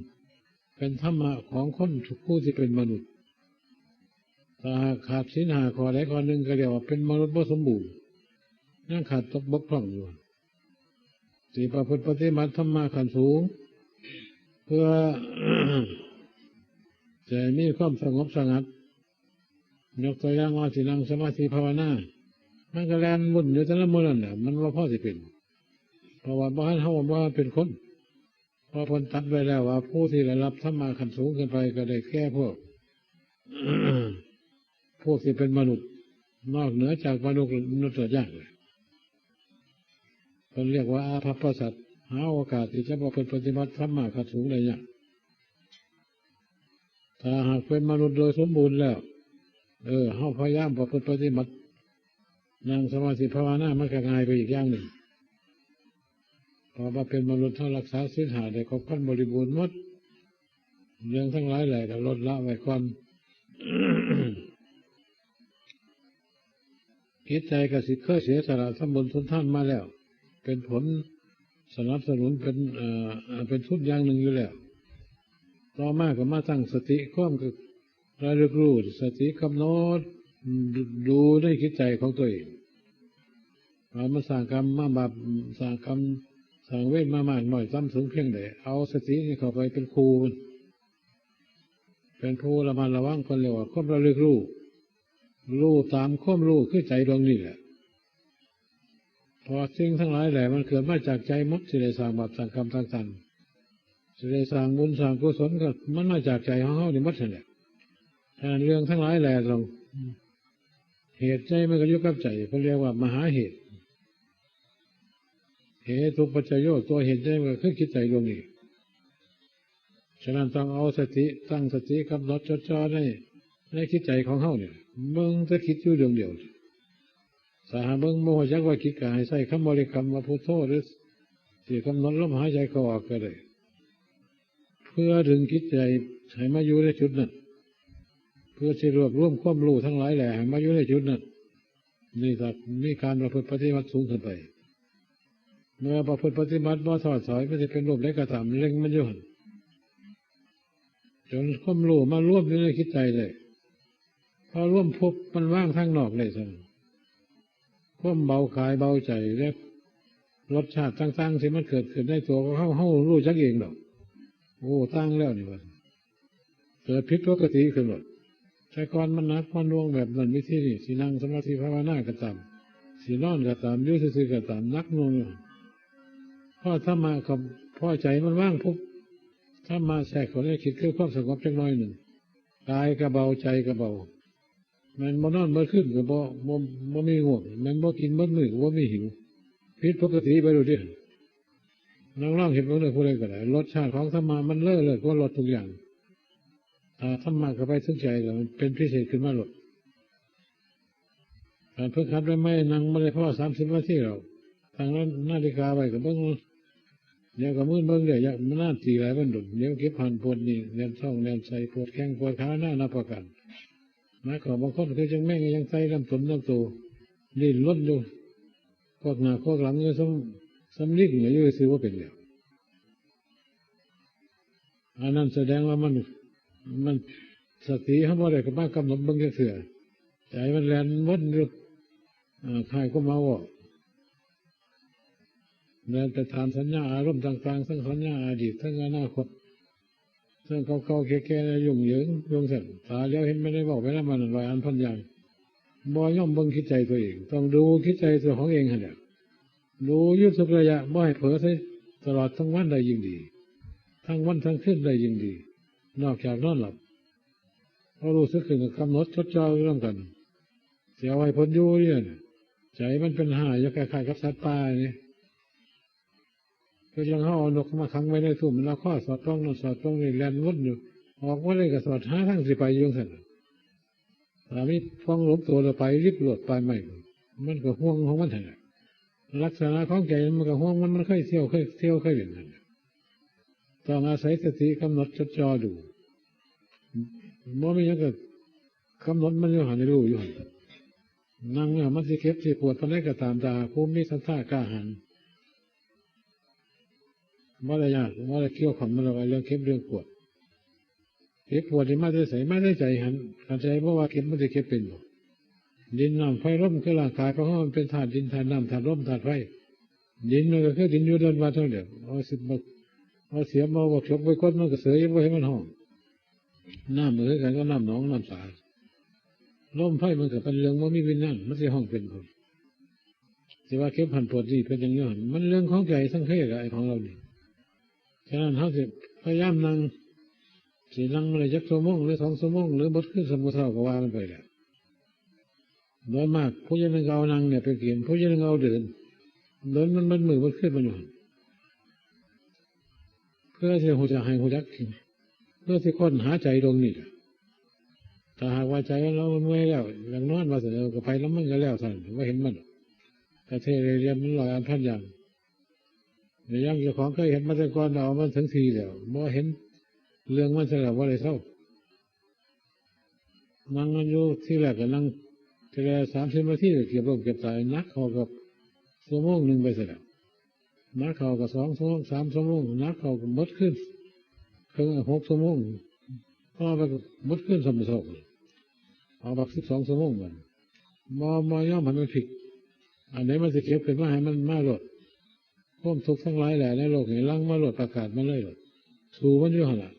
ເປັນທຳມະຂອງຄົນທຸກຜູ້ທີ່ເປັນມະນຸດ. ຖ້າຫາກຂາດສິນຫ້າຂໍ້ໃດຂໍ້ໜຶ່ງ ກໍຮຽກວ່າເປັນມະນຸດບໍ່ສົມບູນ ຍັງຂາດຕົກບົກຜ່ອງຢູ່. ທີ່ປະພຶດປະຕິບັດທຳມະຂັ້ນສູງ ເພື່ອ ຈະໃຫ້ມີຄວາມສະຫງົບສະຫງັດ ຍົກຕົວຢ່າງວ່າຊິນັ່ງສະມາທິພາວະນາ ມັນກໍແລ່ນວຸ່ນຢູ່ແຕ່ລະມື້ນັ້ນແຫຼະ ມັນບໍ່ພໍຊິເປັນ ເພາະວ່າບໍ່ທັນ ເຮົາບໍ່ທັນເປັນຄົນ. ເພາະເພິ່ນຕັດໄວ້ແລ້ວວ່າ ຜູ້ທີ່ໄດ້ຮັບທຳມະຂັ້ນສູງຂຶ້ນໄປ ກໍໄດ້ແກ່ພວກ ພວກທີ່ເປັນມະນຸດ ນອກເໜືອຈາກມະນຸດ ມະນຸດຍາກ ເພິ່ນຮຽກວ່າອາພັບປະສັດ ຫາໂອກາດທີ່ຈະປະພຶດປະຕິບັດທຳມະຂັ້ນສູງໄດ້ຍາກ. ຖ້າຫາກເປັນມະນຸດໂດຍສົມບູນແລ້ວ ເອີ ເຮົາພະຍາຍາມປະພຶດປະຕິບັດ ນັ່ງສະມາທິພາວະນາ ມັນກໍງ່າຍໄປອີກຢ່າງໜຶ່ງ. ເພາະວ່າເປັນມະນຸດ ເຮົາຮັກສາສິນຫ້າໄດ້ຄົບຄັນບໍລິບູນໝົດ ເລື່ອງທັງຫຼາຍແຫຼະກໍລົດລະໄວ້ກ່ອນ. ຈິດໃຈກໍຊິເຄີຍເສຍສະຫຼະທຳບຸນສຸນທານມາແລ້ວ ເປັນຜົນສະໜັບສະໜູນ ເປັນ ເອີ ເປັນທຶນຢ່າງໜຶ່ງຢູ່ແລ້ວ. ຕໍ່ມາກໍມາຕັ້ງສະຕິ ຄວາມກໍ ລະລຶກຮູ້ ສະຕິກຳນົດ ອືມ ດູໃນຈິດໃຈຂອງຕົວເອງ ວ່າມັນສ້າງກຳມາບາບ ສ້າງກຳ ສ້າງເວນມາມາກນ້ອຍສ່ຳສູງພຽງໃດ ເອົາສະຕິນີ້ເຂົ້າໄປເປັນຄູ່ມັນ ເປັນຜູ້ລະມັດລະວັງ ເພິ່ນເອີ້ນວ່າຄວາມລະລຶກຮູ້ ຮູ້ຕາມຄວາມຮູ້ຄືໃຈດວງນີ້ແຫຼະ. ເພາະສິ່ງທັງຫຼາຍແຫຼະມັນເກີດມາຈາກໃຈໝົດ ຊິໄດ້ສ້າງບາບສ້າງກຳຕ່າງໆ ຊິໄດ້ສ້າງບຸນສ້າງກຸສົນ ກໍມັນມາຈາກໃຈຂອງເຮົານີ້ໝົດຫັ້ນແຫຼະ. ສະນັ້ນເລື່ອງທັງຫຼາຍແຫຼະຕ້ອງ ເຫດໃຈມັນກໍຢູ່ກັບໃຈ ເພິ່ນເອີ້ນວ່າມະຫາເຫດ ເຫຕຸປັດຈະໂຍ ຕົວເຫດໃຈມັນກໍຄືຈິດໃຈດວງນີ້. ສະນັ້ນຕ້ອງເອົາສະຕິ ຕັ້ງສະຕິກຳນົດຈົດຈ່ອໃນ ໃນຈິດໃຈຂອງເຮົານີ້ ເບິ່ງແຕ່ຈິດຢູ່ດວງດຽວ. ຖ້າຫາກເບິ່ງບໍ່ຮູ້ຈັກວ່າຈິດ ກໍໃຫ້ໃຊ້ຄຳບໍລິກຳວ່າພຸດໂທ ຫຼື ຊິກຳນົດລົມຫາຍໃຈເຂົ້າອອກກໍໄດ້ ເພື່ອດຶງຈິດໃຈໃຫ້ມາຢູ່ໃນຈຸດນັ້ນ ເພື່ອຊິລວບລວມຄວາມຮູ້ທັງຫຼາຍແຫຼະໃຫ້ມາຢູ່ໃນຈຸດນັ້ນ. ນີ້ກໍມີການປະພຶດປະຕິບັດສູງຂຶ້ນໄປ. ເມື່ອປະພຶດປະຕິບັດບໍ່ທໍ້ຖອຍ ມັນຊິເປັນຮູບໃດກໍຕາມ ເລັງມັນຢູ່ຫັ້ນ ຈົນຄວາມຮູ້ມາລວມຢູ່ໃນຈິດໃຈໄດ້. ພໍລວມປຸບ ມັນວາງທາງນອກໄດ້ຊັ້ນ ຄວາມເບົາກາຍເບົາໃຈ ແລະ ລົດຊາດຕ່າງໆ ທີ່ມັນເກີດຂຶ້ນໃນຕົວຂອງເຮົາ ເຮົາຮູ້ຈັກເອງດອກ ໂອ້ ຕ່າງແລ້ວນີ້ວ່າ ເກີດຜິດປົກກະຕິຂຶ້ນໂລດ. ແຕ່ກ່ອນມັນໜັກມັນໜ່ວງແບບນັ້ນ ວິທີນີ້ ຊິນັ່ງສະມາທິພາວະນາກໍຕາມ ຊິນອນກໍຕາມ ຢູ່ຊື່ໆກໍຕາມ ໜັກໜ່ວງຢູ່. ພໍທຳມະ ພໍໃຈມັນວາງປຸບ ທຳມະແຊກເຂົ້າໃນຈິດ ຄືຄວາມສະຫງົບຈັກໜ້ອຍໜຶ່ງ ກາຍກໍເບົາ ໃຈກໍເບົາ. ແມ່ນບໍ່ນອນເບິດຄືນກໍບໍ່ ບໍ່ ບໍ່ມີງ່ວງ ແມ່ນບໍ່ກິນເບິດມື້ກໍບໍ່ມີຫິວ. ຜິດປົກກະຕິໄປໂລດເດ້. ລອງ ລອງເຮັດເບິ່ງເດີ ຜູ້ໃດກໍໄດ້. ລົດຊາດຂອງທຳມະມັນເລີດ ເລີດກວ່າລົດທຸກຢ່າງ. ຖ້າທຳມະເຂົ້າໄປເຖິງໃຈແລ້ວ ມັນເປັນພິເສດຂຶ້ນມາໂລດ. ການຝຶກຫັດໃໝ່ໆ ນັ່ງບໍ່ໄດ້ພໍສາມສິບນາທີດອກ ຕັ້ງນາ ນາລິກາໄວ້ກໍເບິ່ງ ດຽວກໍມືນເບິ່ງເລື້ອຍ ຢ່ານານຕີຫຼາຍມັນດົນ ດຽວເຈັບຫັ້ນປວດນີ້ ແໜ້ນທ້ອງແໜ້ນໄສ້ ປວດແຂ້ງປວດຂານານັບປະການ. ໜັກເຂົ້າ ບາງຄົນຄືຈັ່ງແມງອີຫຍັງໄຕ່ລຳຕົນລຳໂຕ ດີ້ນລົນຢູ່ ຄວັກໜ້າຄວັກຫຼັງຢູ່ ສ່ຳ ສ່ຳລິງຢູ່ ຢູ່ຊື່ບໍ່ເປັນແລ້ວ. ອັນນັ້ນສະແດງວ່າມັນ ມັນ ສະຕິເຮົາບໍ່ໄດ້ມາກຳນົດເບິ່ງຈັກເທື່ອ ໃຈມັນແລ່ນວົນຢູ່ ເອີ ຄ້າຍຄວາມເມົາອອກ ແລ່ນໄປຕາມສັນຍາອາລົມຕ່າງໆ ທັງສັນຍາອະດີດ ທັງອະນາຄົດ ເຊິ່ງເກົ່າໆແກ່ໆ ຫຍຸ້ງເຫຢິງຢູ່ຊັ້ນ ຕາຫຼຽວເຫັນແມ່ນໄດ້ເວົ້າໄປນຳມັນນັ້ນ ຮ້ອຍອັນພັນຢ່າງ ບໍ່ຍອມເບິ່ງຈິດໃຈຕົວເອງ. ຕ້ອງດູຈິດໃຈຕົວຂອງເອງຫັ້ນແຫຼະ ດູຢູ່ທຸກໄລຍະ ບໍ່ໃຫ້ເຜີໃສ່ ຕະຫຼອດທັງວັນໄດ້ຍິ່ງດີ ທັງວັນທັງຄືນໄດ້ຍິ່ງດີ ນອກຈາກນອນຫຼັບ. ພໍຮູ້ສຶກຂຶ້ນກໍກຳນົດຈົດຈ່ອຢູ່ນຳກັນ ຊິເອົາໃຫ້ເພິ່ນຢູ່ນີ້ ໃຈມັນເປັນຫ້າຢູ່ ຄ້າຍໆກັບສັດປ່ານີ້. ຄືຈັ່ງເຮົາເອົານົກມາຂັງໄວ້ໃນທຸ່ມ ລະຄອຍສອດປ່ອງນັ້ນສອດປ່ອງນີ້ ແລ່ນວົນຢູ່ ອອກມາໄດ້ກໍສອດຫາທາງຊິໄປຢູ່ຈັ່ງຊັ້ນ. ຖ້າມີປ່ອງຫຼົບໂຕແລ້ວໄປລິບໂລດ ປ່າໄມ້ ມັນກໍຫ່ວງຂອງມັນຫັ້ນແຫຼະ. ລັກສະນະຂອງໃຈມັນກໍຫ່ວງ ມັນ ມັນເຄີຍທ່ຽວ ເຄີຍທ່ຽວ ເຄີຍຫຼິ້ນຫັ້ນແຫຼະ. ຕ້ອງອາໄສສະຕິກຳນົດຈົດຈ່ອດູ ບໍ່ມີຫຍັງກໍກຳນົດມັນຢູ່ຫັ້ນ ໃຫ້ຮູ້ຢູ່ຫັ້ນ. ນັ່ງແລ້ວມັນຊິເຈັບຊິປວດປານໃດກໍຕາມ ຖ້າຫາກຜູ້ມີສັດທາກ້າຫານ ບໍ່ໄດ້ຍາກ ບໍ່ໄດ້ກ່ຽວຂ້ອງນຳດອກ ເລື່ອງເຈັບເລື່ອງປວດ. ເຈັບປວດນີ້ມາແຕ່ໃສ? ມາແຕ່ໃຈຫັ້ນ. ຄັນໃຈບໍ່ວ່າເຈັບ ມັນຊິເຈັບເປັນບໍ່? ດິນ ນ້ຳ ໄຟ ລົມ ຄືຮ່າງກາຍຂອງເຮົາ ມັນເປັນທາດດິນ ທາດນ້ຳ ທາດລົມ ທາດໄຟ. ດິນມັນກໍຄືດິນຢູ່ເດີ່ນວັດເຮົາແຫຼະ ເອົາສິບ ເອົາສຽມ ເອົາບັກຈົກໄປກົດ ມັນກໍເສີຍ ບໍ່ເຫັນມັນຮ້ອງ. ນ້ຳກໍຄືກັນກັບນ້ຳໜອງນ້ຳສາ. ລົມໄຟມັນກໍເປັນເລື່ອງບໍ່ມີວິນຍານ ມັນຊິຮ້ອງເປັນບໍ່? ຊິວ່າເຈັບຫັ້ນປວດນີ້ ເປັນຫຍັງຢູ່ຫັ້ນ ມັນເລື່ອງຂອງໃຈສັງເຂດ ໄອ້ຂອງເຮົານີ້. ສະນັ້ນເຮົາຊິພະຍາຍາມນັ່ງ ຊິນັ່ງໄດ້ຈັກຊົ່ວໂມງ ຫຼື ສອງຊົ່ວໂມງ ຫຼື ເບິດຄືນ ສ່ຳຜູ້ເຖົ້າກໍວ່າກັນໄປແຫຼະ. ໂດຍມາກຜູ້ຢ່າງໜຶ່ງກໍເອົານັ່ງນີ້ໄປກິນ ຜູ້ຢ່າງໜຶ່ງກໍເອົາເດີນ ເດີນມັນເບິດມື້ເບິດຄືນມັນຢູ່ຫັ້ນ ເພື່ອຊິຮູ້ຈັກ ໃຫ້ຮູ້ຈັກ ເພື່ອຊິຄົ້ນຫາໃຈດວງນີ້ແຫຼະ. ຖ້າຫາກວ່າໃຈເຮົາເມື່ອຍແລ້ວ ຢາກນອນວ່າຊັ້ນ ເອີ ກໍໄປນຳມັນກໍແລ້ວຊັ້ນ ບໍ່ເຫັນມັນດອກ. ກະເທເລລຽນມັນຮ້ອຍອັນພັນຢ່າງ ແລະ ຢ່າງເຈົ້າຂອງເຄີຍເຮັດມາແຕ່ກ່ອນ ເອົາມັນເຖິງທີ່ແລ້ວ ບໍ່ເຫັນເລື່ອງມັນຊະແລ້ວ ບໍ່ໄດ້ເຊົາ. ນັ່ງມັນຢູ່ ທີແລກກໍນັ່ງ ທີລະສາມສິບນາທີ ກໍເກືອບລົ້ມເກືອບຕາຍ ໜັກເຂົ້າກໍຊົ່ວໂມງໜຶ່ງໄປຊະແລ້ວ ໜັກເຂົ້າກໍສອງຊົ່ວໂມງ ສາມຊົ່ວໂມງ ໜັກເຂົ້າກໍເບິດຄືນເຄິ່ງ ຫົກຊົ່ວໂມງ. ເອົາໄປໝົດຄືນຊ້ຳເຊົ້າ ເອົາບັກສິບສອງຊົ່ວໂມງບັດ ບໍ່ ບໍ່ຍອມໃຫ້ມັນພິກ ອັນໃດມັນຊິເກັບຂຶ້ນມາໃຫ້ມັນມາໂລດ ຄວາມທຸກທັງຫຼາຍແຫຼະໃນໂລກນີ້ ຫຼັ່ງມາໂລດ ປະກາດມາເລີຍໂລດ ສູ້ມັນຢູ່ຫັ້ນລະ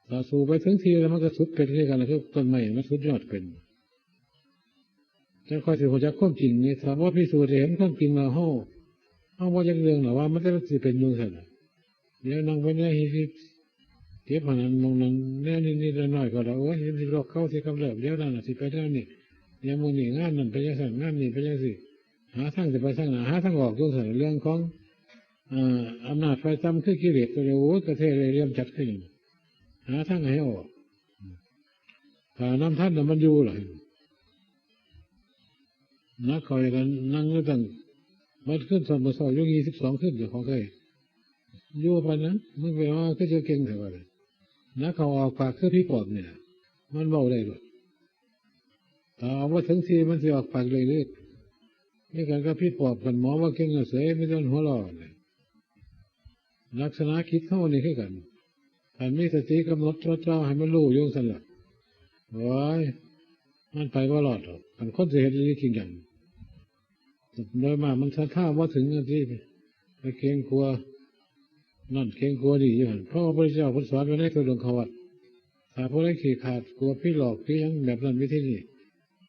ຖ້າສູ້ໄປເຖິງທີ່ແລ້ວ ມັນກໍສຸດເປັນຄືກັນ ຄືຕົ້ນໄມ້ມັນສຸດຍອດເປັນ ຈັ່ງຄ່ອຍຊິຮູ້ຈັກຄວາມຈິງນີ້ ຖ້າບໍ່ພິສູດໃຫ້ເຫັນຄວາມຈິງແລ້ວ ເຮົາ ເຮົາບໍ່ຈັກເລື່ອງດອກວ່າມັນຈະ ມັນຊິເປັນຢູ່ຈັ່ງຊັ້ນ ດຽວນັ່ງໄປໃນທີ່ເຈັບຫັ້ນ ອັນໝ່ອງນັ້ນແນວນິດໆໜ້ອຍໆກໍລະ ໂອ້ຍ ມັນຊິໂລກເກົ່າຊິກຳເລີບ ດຽວນັ້ນຊິເປັນແນວນີ້ ດຽວມື້ນີ້ງານນັ້ນເປັນຈັ່ງຊັ້ນ ງານນີ້ເປັນຈັ່ງຊີ້ ຫາທາງຊິໄປທາງໜ້າ ຫາທາງອອກຢູ່ຊັ້ນ ເລື່ອງຂອງ ເອີ ອຳນາດຝ່າຍຕ່ຳຄືກິເລດຕົວນີ້ ໂອ້ຍ ກະເທເລລຽມຈັດຄືຫຍັງ ຫາທາງໃຫ້ອອກ ຖ້ານຳທັນນະມັນຢູ່ລະ ໜັກເຂົ້າອີກ ກະນັ່ງຢູ່ຕັ້ງ ບັດຄືນຊ້ຳມື້ເຊົ້າຢູ່ ຊາວສອງຄືນ ເຈົ້າຂອງເຄີຍຢູ່ປານນັ້ນ ມຶງໄປວ່າຄືຊິເກັ່ງແທ້ວ່າ ໜັກເຂົ້າອອກປາກຄືຜີປອບນີ້ລະ ມັນເວົ້າໄດ້ໂລດ ຖ້າເອົາບໍ່ເຖິງທີ່ມັນຊິອອກປາກເລັກໆ ຄືກັນກັບຜີປອບ ຄັນໝໍວ່າເກັ່ງແລ້ວເສຍ ມີແຕ່ຫົວລໍ້ນະ ລັກສະນະຈິດເຮົານີ້ຄືກັນ ຄັນມີສະຕິກຳນົດຈົດຈ່ອໃຫ້ມັນຮູ້ຢູ່ຊັ້ນລະ ໂອ້ຍ ມັນໄປບໍ່ລອດດອກ ຄັນຄົນຊິເຮັດອີ່ຫຼີຈິງຈັງ ໂດຍມາກມັນສັດທາບໍ່ເຖິງຈັ່ງຊີ້ ໄປເກັ່ງກົວນັ້ນເກັ່ງກົວນີ້ຢູ່ຫັ້ນ ເພາະວ່າພະພຸດທະເຈົ້າເພິ່ນສອນໄວ້ໃນທຸດົງຄະວັດ ຖ້າຜູ້ໃດຂີ້ຂາດ ກົວຜີຫຼອກຜີຫຍັງແບບນັ້ນວິທີນີ້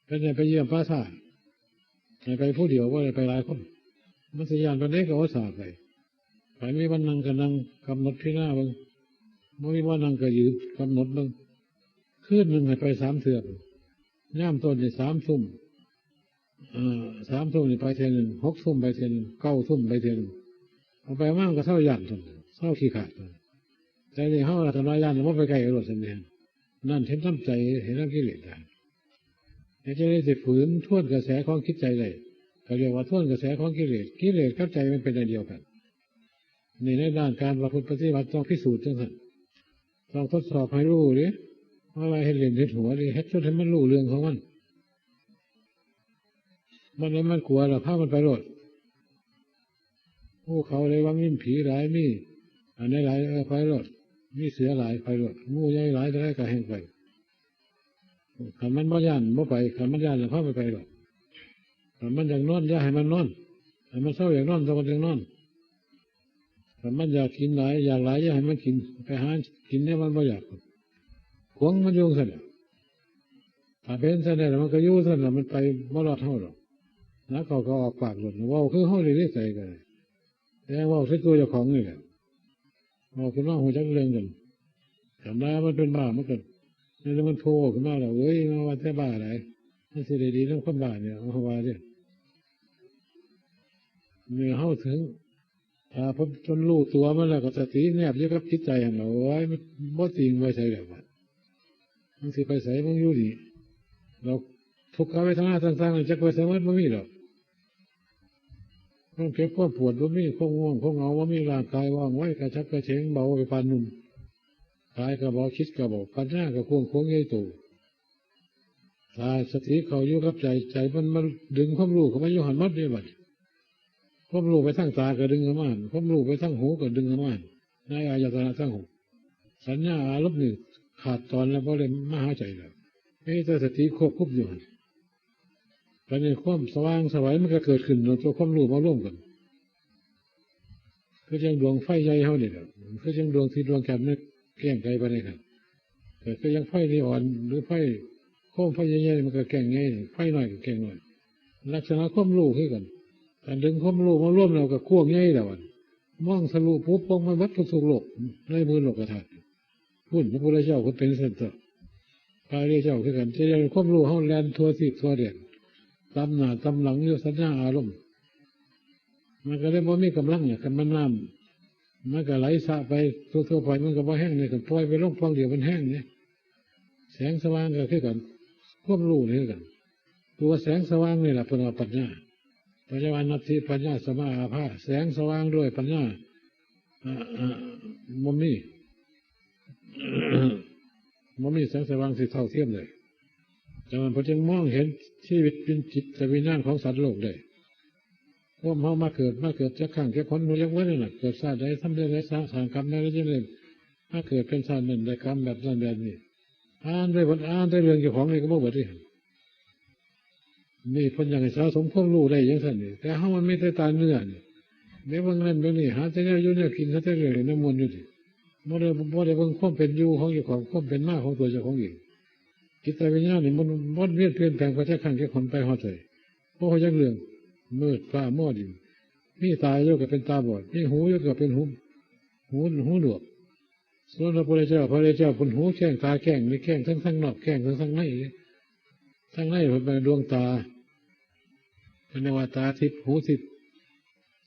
ເພິ່ນໃຫ້ໄປຢ້ຽມປ່າຊ້າ ໃຫ້ໄປຜູ້ດຽວ ບໍ່ໄດ້ໄປຫຼາຍຄົນ ມັນຊິຢ້ານປານໃດກໍອຸດສ່າໄປ ໃຜມີບ່ອນນັ່ງກໍນັ່ງ ກຳນົດພິຈາລະນາເບິ່ງ ບໍ່ມີບ່ອນນັ່ງກໍຢືນກຳນົດເບິ່ງ ຄືນໜຶ່ງໃຫ້ໄປສາມເທື່ອ ຍາມຕົ້ນນີ້ສາມທຸ່ມ ເອີ ສາມທຸ່ມນີ້ໄປເທື່ອໜຶ່ງ ຫົກທຸ່ມໄປເທື່ອໜຶ່ງ ເກົ້າທຸ່ມໄປເທື່ອໜຶ່ງ ເອົາໄປມາມັນກໍເຊົາຢ້ານຕົນ ເຊົາຂີ້ຂາດຕົນ ແຕ່ນີ້ເຮົາລະຄັນວ່າຢ້ານລະບໍ່ໄປໃກ້ໂລດຊັ້ນແມ່ນ ນັ້ນເຮັດນຳໃຈ ເຮັດນຳກິເລດໄດ້ ເຮັດຈັ່ງໃດຊິຝືນທວນກະແສຂອງຈິດໃຈໄດ້ ກໍຮຽກວ່າທວນກະແສຂອງກິເລດ ກິເລດກັບໃຈມັນເປັນອັນດຽວກັນ ນີ້ໃນດ້ານການປະພຶດປະຕິບັດຕ້ອງພິສູດຈັ່ງຊັ້ນ ຕ້ອງທົດສອບໃຫ້ຮູ້ເດ້ ບໍ່ວ່າເຮັດຫຼິ້ນເຮັດຫົວເດ້ ເຮັດຈົນໃຫ້ມັນຮູ້ເລື່ອງຂອງມັນ ມັນ ມັນກົວລະພາມັນໄປໂລດ ພູເຂົາໃດວ່າມີຜີຫຼາຍ ມີອັນໃດຫຼາຍ ເອີ ໄປໂລດ ມີເສືອຫຼາຍ ໄປໂລດ ງູໃຫຍ່ຫຼາຍເທົ່າໃດກໍແຮ່ງໄປ ຄັນມັນບໍ່ຢ້ານບໍ່ໄປ ຄັນມັນຢ້ານລະພາມັນໄປໂລດ ຄັນມັນຢາກນອນຢ່າໃຫ້ມັນນອນ ຄັນມັນເຊົາຢາກນອນ ຕ້ອງມັນຈັ່ງນອນ ຄັນມັນຢາກກິນຫຼາຍ ຢາກຫຼາຍຢ່າໃຫ້ມັນກິນ ໄປຫາກິນແນວມັນບໍ່ຢາກ ຂວາງມັນຢູ່ຊັ້ນແຫຼະ ຖ້າເປັນຊັ້ນແລ້ວ ມັນກໍຢູ່ຊັ້ນລະ ມັນໄປບໍ່ລອດເຮົາດອກ ໜັກເຂົ້າກໍອອກປາກໂລດ ເວົ້າຄືເຮົານີ້ເດ້ ໃສກໍໄດ້ ແຕ່ເວົ້າໃສ່ຕົວເຈົ້າຂອງນີ້ແຫຼະ ເວົ້າຂຶ້ນມາຮູ້ຈັກເລື່ອງກັນ ຄັນວ່າມັນເປັນບ້າ ມັນກໍ ແລ້ວມັນໂພຂຶ້ນມາແລ້ວ ເອີຍ ມາວ່າແຕ່ບ້າໃດ ມັນຊິໄດ້ດີນຳຄົນບ້ານີ້ ເຮົາວ່າເດ້ ເມື່ອເຮົາເຖິງ ຖ້າເພິ່ນຈົນຮູ້ຕົວມັນແລ້ວ ກໍສະຕິແນບຢູ່ກັບຈິດໃຈຫັ້ນລະ ໂອ້ຍ ມັນບໍ່ຕິງໄປໃສແລ້ວ ມັນຊິໄປໃສ ມັນຢູ່ນີ້ ແລ້ວທຸກຂະເວທະນາຕ່າງໆ ຈັກໄປໃສໝົດ ບໍ່ມີດອກ ຄວາມເຈັບຄວາມປວດບໍ່ມີ ຄວາມງ່ວງຄວາມເຫງົາບໍ່ມີ ຮ່າງກາຍວ່ອງໄວ ກະສັບກະເສງ ເບົາໄປປານໜຸ່ມ ກາຍກະເບົາ ຈິດກະເບົາ ປັນຍາກະກວ້າງຂວາງໃຫຍ່ໂຕ ຖ້າສະຕິເຂົ້າຢູ່ກັບໃຈ ໃຈມັນມາດຶງຄວາມຮູ້ເຂົ້າມາຢູ່ຫັ້ນໝົດເດ້ບັດນີ້ ຄວາມຮູ້ໄປທາງຕາກໍດຶງເຂົ້າມາ ຄວາມຮູ້ໄປທາງຫູກໍດຶງເຂົ້າມາ ໃນອາຍະຕະນະທັງຫົກ ສັນຍາອາລົມນີ້ຂາດຕອນແລ້ວ ບໍ່ໄດ້ມາຫາໃຈແລ້ວ ມີແຕ່ສະຕິຄວບຄຸມຢູ່ຫັ້ນ ບັດນີ້ຄວາມສະຫວ່າງສະໄຫວມັນກໍເກີດຂຶ້ນ ຕົວຄວາມຮູ້ມາລວມກັນ ຄືຈັ່ງດວງໄຟໃຫຍ່ເຮົານີ້ແຫຼະ ຄືຈັ່ງດວງທິດດວງຈັນມັນແຈ້ງໄກປານໃດຫັ້ນ ກໍຄືຈັ່ງໄຟນີອອນ ຫຼືໄຟ ໂຄມໄຟໃຫຍ່ໆ ມັນກໍແຈ້ງໃຫຍ່ ໄຟນ້ອຍກໍແຈ້ງນ້ອຍ ລັກສະນະຄວາມຮູ້ຄືກັນ ຄັນດຶງຄວາມຮູ້ມາລວມແລ້ວກໍກວ້າງໃຫຍ່ແລ້ວ ມອງທະລຸປຸບປ່ອງໄປເບິດທຸກໆໂລກ ໃນໝື່ນໂລກະທາດ ພຸ້ນ ພະພຸດທະເຈົ້າເພິ່ນເປັນຊັ້ນຕົວະ ພະອະລິຍະເຈົ້າຄືກັນ ຈະເຮັດໃຫ້ຄວາມຮູ້ເຮົາແລ່ນທົ່ວທີບທົ່ວແດນ ຕຳໜ້າຕຳຫຼັງຢູ່ສັນຍາອາລົມ ມັນກໍເລີຍບໍ່ມີກຳລັງ ຄັນມັນນ້ຳ ມັນກໍໄຫຼສະໄປທົ່ວໆໄປ ມັນກໍບໍ່ແຮງເດ ຄັນປ່ອຍໄປລົງປ່ອງດຽວມັນແຮງເດ ແສງສະຫວ່າງກໍຄືກັນ ຄວາມຮູ້ນີ້ຄືກັນ ຕົວແສງສະຫວ່າງນີ້ລະເພິ່ນວ່າປັນຍາ ເພິ່ນເອີ້ນວ່ານັດຖິປັນຍາສະມາອາພາ ແສງສະຫວ່າງດ້ວຍປັນຍາ ອາ ອາ ບໍ່ມີ ບໍ່ມີແສງສະຫວ່າງທີ່ເທົ່າທຽມໄດ້ ດັ່ງນັ້ນເພິ່ນຈຶ່ງມອງເຫັນຊີວິດເປັນຈິດຕະວິນຍານຂອງສັດໂລກໄດ້ ຄວາມເຮົາມາເກີດ ມາເກີດຈັກຄັ້ງຈັກຫົນ ຮູ້ຈັກເບິດນັ້ນນະ ເກີດຊາດໃດ ທຳແນວໃດ ສ້າງ ສ້າງກຳແນວໃດ ຈຶ່ງໄດ້ ມາເກີດເປັນຊາດນັ້ນ ໄດ້ກຳແບບນັ້ນແບບນີ້ ອ່ານໄດ້ເບິດ ອ່ານແຕ່ເລື່ອງເຈົ້າຂອງນີ້ກໍບໍ່ເບິດເດ້. ນີ້ເພິ່ນຢາກໃຫ້ສະສົມຄວາມຮູ້ໄດ້ຈັ່ງຊັ້ນນີ້ ແຕ່ເຮົາມັນມີແຕ່ຕາເນື້ອນີ້ ໄດ້ເບິ່ງນັ້ນເບິ່ງນີ້ ຫາແຕ່ແນວຢູ່ແນວກິນ ຫາແຕ່ເລື່ອງຫຼິ້ນນ້ຳມ່ວນຢູ່ນີ້ ບໍ່ໄດ້ ບໍ່ໄດ້ເບິ່ງຄວາມເປັນຢູ່ຂອງເຈົ້າຂອງ ຄວາມເປັນມາຂອງຕົວເຈົ້າຂອງເອງ. ຈິດໃຈວິນຍານນີ້ມັນວົນວຽນປ່ຽນແປງໄປຈັກຄັ້ງຈັກຫົນ ໄປຮອດໃສ ບໍ່ຮູ້ຈັກເລື່ອງ ມືດຟ້າມົວດິນ ມີຕາຢູ່ກໍເປັນຕາບອດ ມີຫູຢູ່ກໍເປັນຫູ ຫູ ຫູໜວກ. ສ່ວນພະພຸດທະເຈົ້າ ພະພຸດທະເຈົ້າເພິ່ນຫູແຈ້ງ ຕາແຈ້ງ ນີ້ແຈ້ງທັງທາງນອກ ແຈ້ງທັງທາງໃນ ທາງໃນເພິ່ນເປັນດວງຕາ ເພິ່ນເອີ້ນວ່າຕາທິບ ຫູທິບ.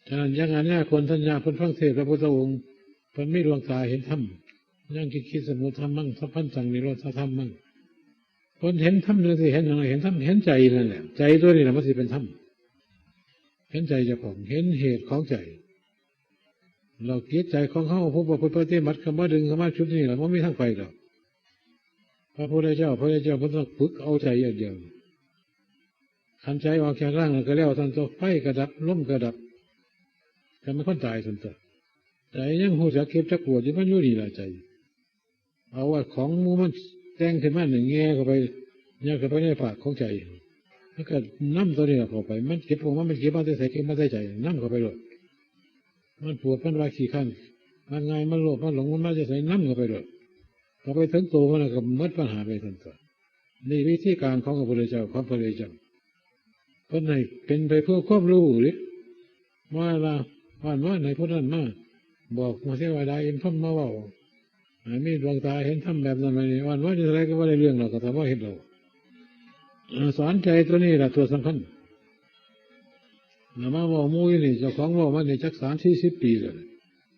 ສະນັ້ນ ຍັງອັນຍາໂກນທັນຍາ ເພິ່ນຟັງເທດພະພຸດທະອົງ ເພິ່ນມີດວງຕາເຫັນທຳ ຍັງຄິດຄິດສະມຸດທຳມັງ ສັບພັນຕັງນິໂຣທະທຳມັງ ເພິ່ນເຫັນທຳເລື່ອງທີ່ເຫັນຫຍັງ ເຫັນທຳ ເຫັນໃຈນັ້ນແຫຼະ ໃຈຕົວນີ້ລະມັນຊິເປັນທຳ ເຫັນໃຈເຈົ້າຂອງ ເຫັນເຫດຂອງໃຈ. ແລ້ວຈິດໃຈຂອງເຮົາ ຜູ້ປະພຶດປະຕິບັດ ເຂົ້າມາດຶງເຂົ້າມາຈຸດນີ້ລະ ບໍ່ມີທາງໄປດອກ. ພະພຸດທະເຈົ້າ ພະເຈົ້າເພິ່ນຕ້ອງຝຶກເອົາໃຈຢ່າງດຽວ. ຄັນໃຈອອກຈາກຮ່າງແລ້ວກໍແລ້ວເທົ່ານັ້ນຕົວະ ໄຟກໍດັບ ລົມກໍດັບ ກໍແມ່ນຄົນຕາຍເທົ່ານັ້ນຕົວະ. ໃຈຍັງຮູ້ຈັກເຈັບຈັກປວດຢູ່ ມັນຢູ່ນີ້ລະໃຈ. ເອົາວ່າຂອງໝູ່ມັນແຕ່ງຂຶ້ນມານີ້ແຍ່ເຂົ້າໄປ ຍັດເຂົ້າໄປໃນປາກຂອງໃຈ ມັນກໍນຳຕົວນີ້ລະເຂົ້າໄປ. ມັນເກັບອອກມາ ມັນເກັບມາແຕ່ໃສ? ເກັບມາແຕ່ໃຈ ນຳເຂົ້າໄປໂລດ. ມັນປວດ ມັນວ່າຂີ້ຄ້ານ ມັນງ່າຍ ມັນໂລບ ມັນຫຼົງ ມັນມາແຕ່ໃສ? ນຳເຂົ້າໄປໂລດ. ເຂົ້າໄປເຖິງໂຕມັນແລ້ວກໍໝົດບັນຫາໄປຊັ້ນຕົວະ. ນີ້ວິທີການຂອງພະພຸດທະເຈົ້າ ຂອງພະພຸດທະເຈົ້າ ເພິ່ນໃຫ້ເປັນໄປເພື່ອຄວາມຮູ້ເດ້. ວ່າລະ ວ່າ ວ່າໃຫ້ຜູ້ນັ້ນມາບອກ ມາເທວະດາອິນພົມມາເວົ້າ ໃຫ້ມີດວງຕາເຫັນທຳແບບນັ້ນແບບນີ້ ວ່າ ວ່າຈັ່ງໃດກໍບໍ່ໄດ້ເລື່ອງດອກ ກໍຖ້າບໍ່ເຮັດດອກ. ເອີ ສອນໃຈຕົວນີ້ລະຕົວສຳຄັນ. ແລ້ວມາເວົ້າໝູ່ຢູ່ນີ້ ເຈົ້າຂອງເວົ້າມານີ້ຈັກສາມສີ່ສິບປີແລ້ວ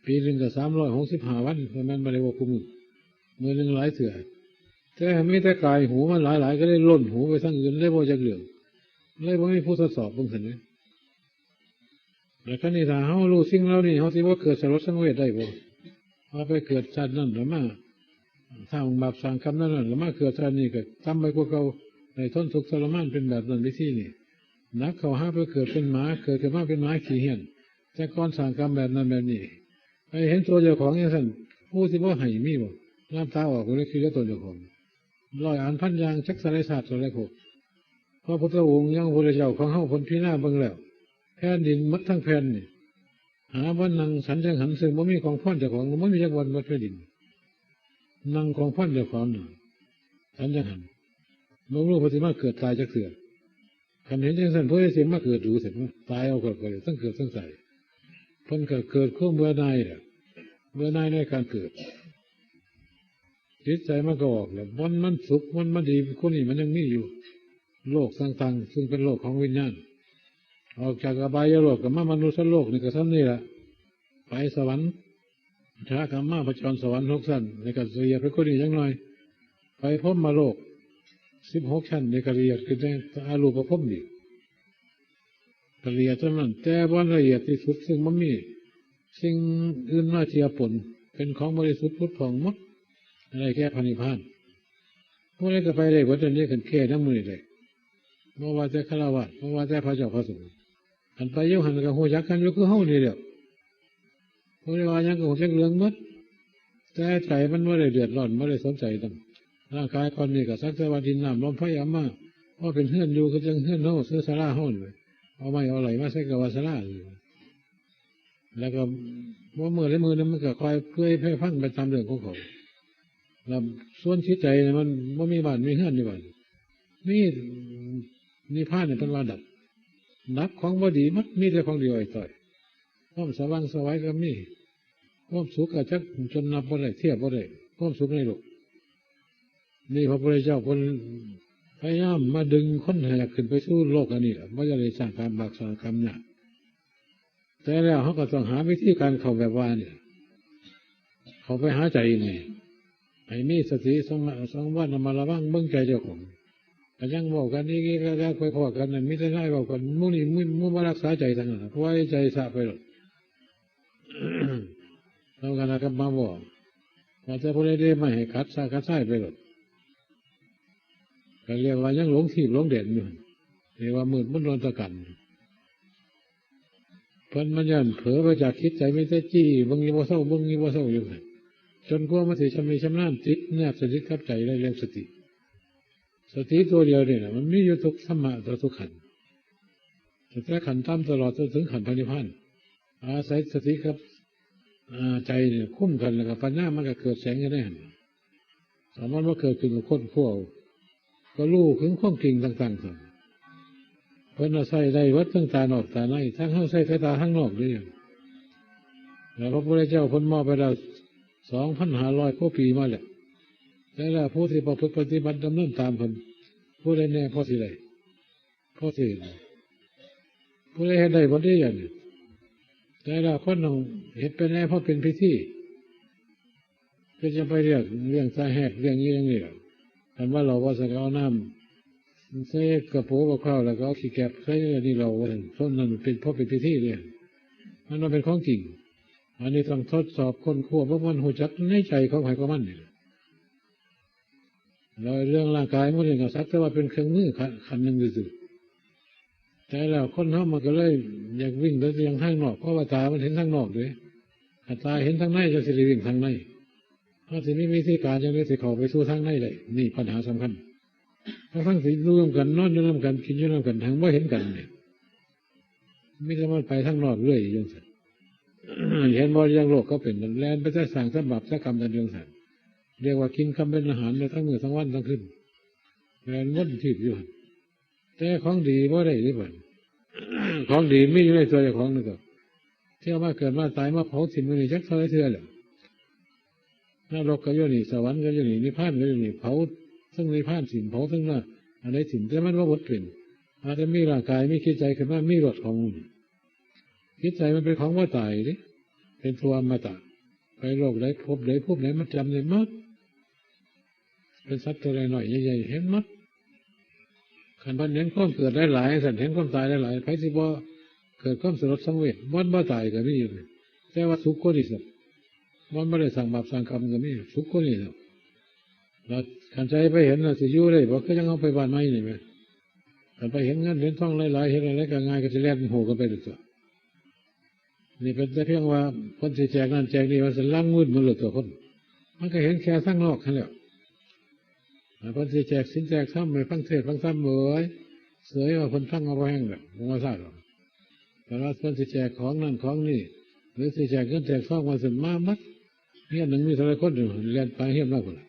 ປີໜຶ່ງກໍສາມຮ້ອຍຫົກສິບຫ້າວັນ ເທົ່ານັ້ນ ບໍ່ໄດ້ເວົ້າຄູ່ມື້ ມື້ໜຶ່ງຫຼາຍເທື່ອ. ແຕ່ມີແຕ່ກາຍຫູມັນຫຼາຍໆ ກໍເລີຍຫຼົ່ນຫູໄປທາງອື່ນ ເລີຍບໍ່ຈັກເລື່ອງ ເລີຍບໍ່ມີຜູ້ທົດສອບເບິ່ງຊັ້ນເດ້. ແລ້ວຄັນນີ້ຖ້າເຮົາຮູ້ສິ່ງເຫຼົ່ານີ້ ເຮົາຊິບໍ່ເກີດສະຫຼົດສັງເວດໄດ້ບໍ່? ເຮົາໄປເກີດຊາດນັ້ນແລ້ວມາສ້າງບາບສ້າງກຳນັ້ນ ແລ້ວມາເກີດຊາດນີ້ກໍຕ່ຳໄປກວ່າເກົ່າ ໄດ້ທົນທຸກທໍລະມານເປັນແບບນັ້ນ ວິທີນີ້ໜັກເຂົ້າ. ຫາໄປເກີດເປັນໝາ ເກີດຂຶ້ນມາເປັນໝາຂີ້ເຫ້ຍນ ແຕ່ກ່ອນສ້າງກຳແບບນັ້ນແບບນີ້ ໃຫ້ເຫັນຕົວເຈົ້າຂອງຈັ່ງຊັ້ນ ຜູ້ຊິບໍ່ໃຫ້ມີບໍ່? ນ້ຳຕາອອກຢູ່ໃນທີ່ເຫຼືອຕົນເຈົ້າຂອງ ຮ້ອຍອັນພັນຢ່າງ ຈັກສະຫຼາຍຊາດສະຫຼາຍພົບ. ພະພຸດທະອົງ ຍັງພະພຸດທະເຈົ້າຂອງເຮົາ ເພິ່ນພິຈາລະນາເບິ່ງແລ້ວ ແຜ່ນດິນໝົດທັງແຜ່ນນີ້ ຫາບ່ອນນັ່ງສັນຈັງຫັນ ເຊິ່ງບໍ່ມີກອງພອນເຈົ້າຂອງ ບໍ່ມີຈັກບ່ອນໝົດແຜ່ນດິນ ນັ່ງກອງພອນເຈົ້າຂອງນັ້ນ ສັນຈັງຫັນ ເບິ່ງດູເພິ່ນຊິມາເກີດຕາຍຈັກເທື່ອ. ຄັນເຫັນຈັ່ງຊັ້ນ ຜູ້ໃດຊິມາເກີດດູຊັ້ນ ຕາຍເອົາກໍ ກໍທັງເກີດທັງຕາຍ. ເພິ່ນກໍເກີດຄວາມເບື່ອໜ່າຍແຫຼະ ເບື່ອໜ່າຍໃນການເກີດ. ຈິດໃຈມັນກໍອອກແລ້ວ ມັນ ມັນສຸກ ມັນ ມັນດີ ຄົນນີ້ມັນຍັງມີຢູ່ ໂລກຕ່າງໆ ຊຶ່ງເປັນໂລກຂອງວິນຍານ. ອອກຈາກອະບາຍໂລກກໍມາມະນຸດສະໂລກນີ້ກໍສ່ຳນີ້ລະ ໄປສະຫວັນ ຖ້າກໍມາປະຈອນສະຫວັນຫົກຊັ້ນ ແລ້ວກໍລະອຽດໄປກວ່ານີ້ຈັກໜ່ອຍ ໄປພົມມະໂລກສິບຫົກຊັ້ນ ນີ້ກໍລະອຽດຂຶ້ນໄປອະຮູປະພົມອີກ ລະອຽດສ່ຳນັ້ນ ແຕ່ບ່ອນລະອຽດທີ່ສຸດ ຊຶ່ງບໍ່ມີສິ່ງອື່ນມາເຈືອປົນ ເປັນຂອງບໍລິສຸດຜຸດຜ່ອງໝົດ ໄດ້ແກ່ພະນິບພານ. ຜູ້ໃດກໍໄປໄດ້ເບິດ ອັນນີ້ຄັນແກ້ນຳມື້ນີ້ໄດ້ ບໍ່ວ່າແຕ່ຄາລະວາດ ບໍ່ວ່າແຕ່ພະເຈົ້າພະສົງ ຄັນໄປຢູ່ຫັ້ນກໍຮູ້ຈັກກັນຢູ່ຄືເຮົານີ້ແຫຼະ. ຜູ້ໃດວ່າຫຍັງກໍຮູ້ຈັກເລື່ອງໝົດ ແຕ່ໃຈມັນບໍ່ໄດ້ເດືອດຮ້ອນ ບໍ່ໄດ້ສົນໃຈນຳ. ຮ່າງກາຍກ້ອນນີ້ກໍສັກແຕ່ວ່າດິນນ້ຳລົມໄຟເອົາມາ ພໍເປັນເຮືອນຢູ່ ຄືຈັ່ງເຮືອນເຮົາ ຄືສາລາເຮົານີ້ ເອົາໄມ້ເອົາໄຫຼມາໃສ່ກໍວ່າສາລານີ້ ແລ້ວກໍບໍ່ມື້ໃດມື້ໜຶ່ງມັນກໍຄ່ອຍເປື່ອຍແຜ່ພັງໄປຕາມເລື່ອງຂອງເຂົາ. ແລ້ວສ່ວນຈິດໃຈນີ້ມັນບໍ່ມີບ້ານມີເຮືອນຢູ່ບັດນີ້ ມີນິບພານນີ້ເພິ່ນວ່າດັບ ດັບຂອງບໍ່ດີໝົດ ມີແຕ່ຂອງດີອ້ອຍຕ້ອຍ. ຄວາມສະຫວ່າງສະໄຫວກໍມີ ຄວາມສຸກກໍຈັກຈົນນັບບໍ່ໄດ້ ທຽບບໍ່ໄດ້ ຄວາມສຸກໃນໂລກນີ້. ພະພຸດທະເຈົ້າເພິ່ນພະຍາຍາມມາດຶງຄົນໃຫ້ຢາກຂຶ້ນໄປສູ່ໂລກອັນນີ້ລະ ບໍ່ຢາກໄດ້ສ້າງການບາກສ້າງການຍາກ. ແຕ່ແລ້ວເຮົາກໍຕ້ອງຫາວິທີການເຂົ້າແບບວ່ານີ້ ເຂົ້າໄປຫາໃຈນີ້ ໃຫ້ມີສະຕິສັງ ສັງວະ ລະມັດລະວັງເບິ່ງໃຈເຈົ້າຂອງ. ກໍຍັງເວົ້າກັນອີກ ແລ້ວໄປພໍ້ກັນນັ້ນ ມີແຕ່ນາຍເວົ້າກັນ ໝູ່ນີ້ ໝູ່ ໝູ່ບໍ່ຮັກສາໃຈທັງນັ້ນ ປ່ອຍໃຈສະໄປໂລດ. ແລ້ວກໍນະກັບມາເວົ້າ ວ່າແຕ່ຜູ້ໃດເດມາໃຫ້ຂັດສະຂັດຊາຍໄປໂລດ ກໍຮຽກວ່າຍັງຫຼົງທີບຫຼົງແດນຢູ່ ເອີ້ນວ່າມືດມົນດອນຕະກັນ. ເພິ່ນມັນຢ້ານເຜີໄປຈາກຈິດໃຈ ມີແຕ່ຈີ້ເບິ່ງຢູ່ບໍ່ເຊົາ ເບິ່ງຢູ່ບໍ່ເຊົາຢູ່ຫັ້ນ. ຈົນກວ່າມັນຊິຊຳນິຊຳນານ ຕິດແນບສະໜິດກັບໃຈໄດ້ ເລື່ອງສະຕິ. ສະຕິຕົວດຽວນີ້ນະ ມັນມີຢູ່ທຸກທຳມະ ແຕ່ທຸກຂັ້ນ ຕັ້ງແຕ່ຂັ້ນຕ່ຳຕະຫຼອດຈົນເຖິງຂັ້ນພະນິບພານ. ອາໄສສະຕິກັບ ອາ ໃຈນີ້ຄຸມກັນ ແລ້ວກໍປັນຍາມັນກໍເກີດແສງຢູ່ໃນຫັ້ນ. ຖ້າມັນບໍ່ເກີດຂຶ້ນ ກໍຄົ້ນຄວ້າເອົາ ກໍຮູ້ເຖິງຄວາມຈິງຕ່າງໆ ເພິ່ນນະໃຊ້ໄດ້ເບິດ ທັງຕານອກຕາໃນ, ທາງເຮົາໃຊ້ແຕ່ຕາທາງນອກເດ້. ແລ້ວພະພຸດທະເຈົ້າເພິ່ນມອບໄປແລ້ວ ສອງພັນຫ້າຮ້ອຍກວ່າປີມາແລ້ວ. ແຕ່ລະຜູ້ທີ່ປະພຶດປະຕິບັດດຳເນີນຕາມເພິ່ນ ຜູ້ໃດແດ່ພໍຊິໄດ້ ພໍຊິເຫັນ? ຜູ້ໃດເຮັດໄດ້ບໍ່ໄດ້ຢ່າງນີ້? ແຕ່ລະຄົນຕ້ອງເຮັດໄປແດ່ ພໍເປັນພິທີ. ຄືຈະໄປລຽກ ລ້ຽງສາແຫກ ລ້ຽງອີ່ຫຍັງນີ້ລະ. ຄັນວ່າເຫຼົ້າວ່າຊັ້ນ ກໍເອົານ້ຳໃສ່ກະໂປບັກພ້າວ ແລ້ວກໍເອົາຂີ້ແກບໃສ່ ອັນນີ້ເຫຼົ້າວ່າຊັ້ນ. ສ່ວນນັ້ນເປັນ ພໍເປັນພິທີເດ້ ມັນບໍ່ແມ່ນຂອງຈິງ. ອັນນີ້ຕ້ອງທົດສອບຄົ້ນຄວ້າເບິ່ງ ມັນຮູ້ຈັກໃນໃຈຂອງໃຜຂອງມັນນີ້. ແລ້ວເລື່ອງຮ່າງກາຍໝູ່ນີ້ກໍສັກແຕ່ວ່າເປັນເຄື່ອງມື ຂະ ຂັ້ນໜຶ່ງຊື່ໆ. ແຕ່ແລ້ວຄົນເຮົາມັນກໍເລີຍຢາກວິ່ງໄປທາງນອກ ເພາະວ່າຕາມັນເຫັນທາງນອກເດ້. ຄັນຕາເຫັນທາງໃນ ຈັ່ງຊິໄດ້ວິ່ງທາງໃນ. ເຮົາຊິມີວິທີການຈັ່ງໃດຊິເຂົ້າໄປສູ່ທາງໃນໄດ້? ນີ້ປັນຫາສຳຄັນ. ທັງໆທີ່ຢູ່ນຳກັນ ນອນຢູ່ນຳກັນ ກິນຢູ່ນຳກັນ ທັງບໍ່ເຫັນກັນນີ້ ມີແຕ່ມັນໄປທາງນອກເລື້ອຍຢູ່ຈັ່ງຊັ້ນ. ເຫັນບໍ່? ຢ່າງໂລກເຂົາເປັນ ແລ່ນໄປແຕ່ສ້າງແຕ່ບາບແຕ່ກຳກັນຢູ່ຈັ່ງຊັ້ນ. ເອີ້ນວ່າກິນຄຳເປັນອາຫານໄດ້ທັງມື້ທັງວັນທັງຄືນ ແລ່ນວົນທີບຢູ່ຫັ້ນ. ແຕ່ຂອງດີບໍ່ໄດ້ເດ້ບັດ. ຂອງດີມີຢູ່ໃນຕົວເຈົ້າຂອງນີ້ ກໍທີ່ເອົາມາເກີດມາຕາຍມາເຜົາຖິ້ມຢູ່ນີ້ຈັກເທົ່າໃດເທື່ອແລ້ວ. ນະລົກກໍຢູ່ນີ້ ສະຫວັນກໍຢູ່ນີ້ ນິບພານກໍຢູ່ນີ້ ເຜົາເທິງນິບພານຖິ້ມ ເຜົາເທິງອັນໃດຖິ້ມ ແຕ່ມັນບໍ່ໝົດເປັນ. ອາດຈະມີຮ່າງກາຍ ມີຈິດໃຈຂຶ້ນມາ ມີລົດຂອງມັນ. ຈິດໃຈມັນເປັນຂອງບໍ່ຕາຍເດ້ ເປັນຜູ້ອະມະຕະ. ໄປໂລກໃດ ພົບໃດ ພູມໃດ ມັນຈຳໄດ້ໝົດ. ເປັນສັດຕົວນ້ອຍໆ ໃຫຍ່ໆ ເຫັນໝົດ. ຄັນເພິ່ນເຫັນຄວາມເກີດຫຼາຍໆ ຊັ້ນ ເຫັນຄວາມຕາຍຫຼາຍໆ ໃຜຊິບໍ່ເກີດຄວາມສະຫຼົດສັງເວດ? ບ່ອນບໍ່ຕາຍກໍມີຢູ່ ແຕ່ວ່າສຸກກວ່ານີ້ຊັ້ນ. ບ່ອນບໍ່ໄດ້ສ້າງບາບສ້າງກຳກໍມີ ສຸກກວ່ານີ້ຊັ້ນ. ແລ້ວຄັນໃຈໄປເຫັນແລ້ວ ຊິຢູ່ໄດ້ບໍ່? ຄືຈັ່ງເຮົາໄປບ້ານໃໝ່ນີ້ແໝ່. ຄັນໄປເຫັນເງິນເຫັນທອງຫຼາຍໆ ເຫັນອັນໃດກໍງ່າຍ ກໍຊິແລ່ນໂຫກັນໄປໂລດຕົວະ. ນີ້ເປັນແຕ່ພຽງວ່າເພິ່ນຊິແຈກນັ້ນແຈກນີ້ວ່າຊັ້ນ ລັງວືດໝົດໂລດຕົວະຄົນ. ມັນກໍເຫັນແຄ່ທາງນອກຫັ້ນແຫຼ້ວ. ເພິ່ນຊິແຈກສິນແຈກທຳໃຫ້ຟັງເທດຟັງທຳ ໂອ້ຍ ເສຍວ່າເພິ່ນຟັງເອົາບໍ່ແຮງດອກ ບໍ່ວ່າຊາດອກ. ແຕ່ວ່າເພິ່ນຊິແຈກຂອງນັ້ນຂອງນີ້ ຫຼືຊິແຈກເງິນແຈກທອງວ່າຊັ້ນ ມາໝົດ. ເຮືອນໜຶ່ງມີເທົ່າໃດຄົນ ແລ່ນໄປເຮືອນມາພຸ້ນລະ.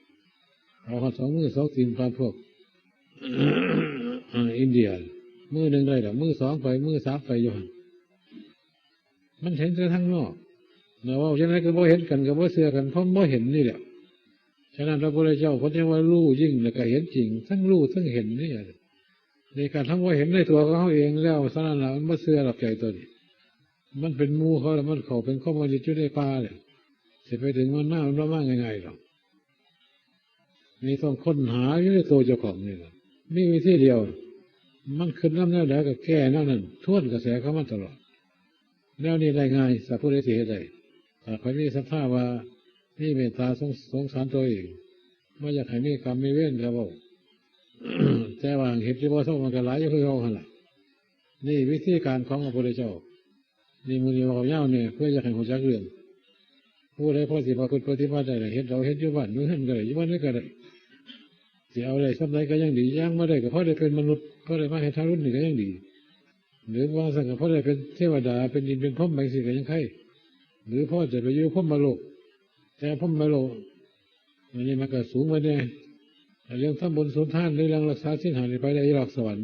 ເອົາຮອດສອງມືສອງຕີນປານພວກ ອາ ອິນເດຍ ມືໜຶ່ງໄດ້ລະ ມືສອງໄປ ມືສາມໄປຢູ່ຫັ້ນ. ມັນເຫັນແຕ່ທາງນອກ ແລ້ວເວົ້າຈັ່ງໃດກໍບໍ່ເຫັນກັນ ກໍບໍ່ເຊື່ອກັນ ເພາະບໍ່ເຫັນນີ້ແຫຼະ. ສະນັ້ນ ພະພຸດທະເຈົ້າເພິ່ນຈຶ່ງວ່າຮູ້ຍິ່ງ ແລ້ວກໍເຫັນຈິງ ທັງຮູ້ທັງເຫັນນີ້. ໃນການທຳບໍ່ເຫັນໃນຕົວຂອງເຮົາເອງແລ້ວ ສະນັ້ນລະ ມັນບໍ່ເຊື່ອດອກໃຈຕົວນີ້. ມັນເປັນໝູ່ເຂົາແລ້ວ ມັນເຂົ້າເປັນຄອມມູນິດຢູ່ໃນປ່າແລ້ວ ຊິໄປດຶງມັນມາ ມັນບໍ່ມາງ່າຍໆດອກ. ນີ້ຕ້ອງຄົ້ນຫາຢູ່ໃນໂຕເຈົ້າຂອງນີ້ລະ ມີວິທີດຽວ. ມັນຄຶດນຳແນວໃດກໍແກ້ແນວນັ້ນ ທວນກະແສຂອງມັນຕະຫຼອດ. ແນວນີ້ໄດ້ງ່າຍ ຖ້າຜູ້ໃດຊິເຮັດໄດ້. ຖ້າໃຜມີສັດທາວ່າ ມີເມດຕາສົງ ສົງສານຕົວເອງ ບໍ່ຢາກໃຫ້ມີກຳມີເວນກໍເວົ້າ ແຕ່ວ່າເຮັດຢູ່ບໍ່ເທົ່າ ມັນກໍຫຼາຍຢູ່ຄືເກົ່າຫັ້ນລະ. ນີ້ວິທີການຂອງພະພຸດທະເຈົ້າ. ນີ້ມື້ນີ້ເວົ້າຍາວແດ່ ເພື່ອຢາກໃຫ້ຮູ້ຈັກເລື່ອງ. ຜູ້ໃດພໍຊິປະພຶດປະຕິບັດໄດ້ ເຮັດເອົາ ເຮັດຢູ່ບ້ານຢູ່ເຮືອນກໍໄດ້ ຢູ່ວັດນີ້ກໍໄດ້. ຊິເອົາໄດ້ສ່ຳໃດກໍຍັງດີ ຢ່າງບໍ່ໄດ້ກໍພໍໄດ້ເປັນມະນຸດ ພໍໄດ້ມາເຮັດທາລຸນນີ້ກໍຍັງດີ. ຫຼືວ່າຊັ້ນກໍພໍໄດ້ເປັນເທວະດາ ເປັນອິນເປັນພົມ ຈັ່ງຊີ້ກໍຍັງໄຄ. ຫຼືພໍຈະໄປຢູ່ພົມມະໂລກ ແຕ່ພົມມະໂລກ ອັນນີ້ມັນກໍສູງໄປແດ່. ເລື່ອງທຳບຸນສຸນທານ ຫຼືເລື່ອງລັກສາສິນຫ້ານີ້ໄປໄດ້ຢູ່ດອກສະຫວັນ.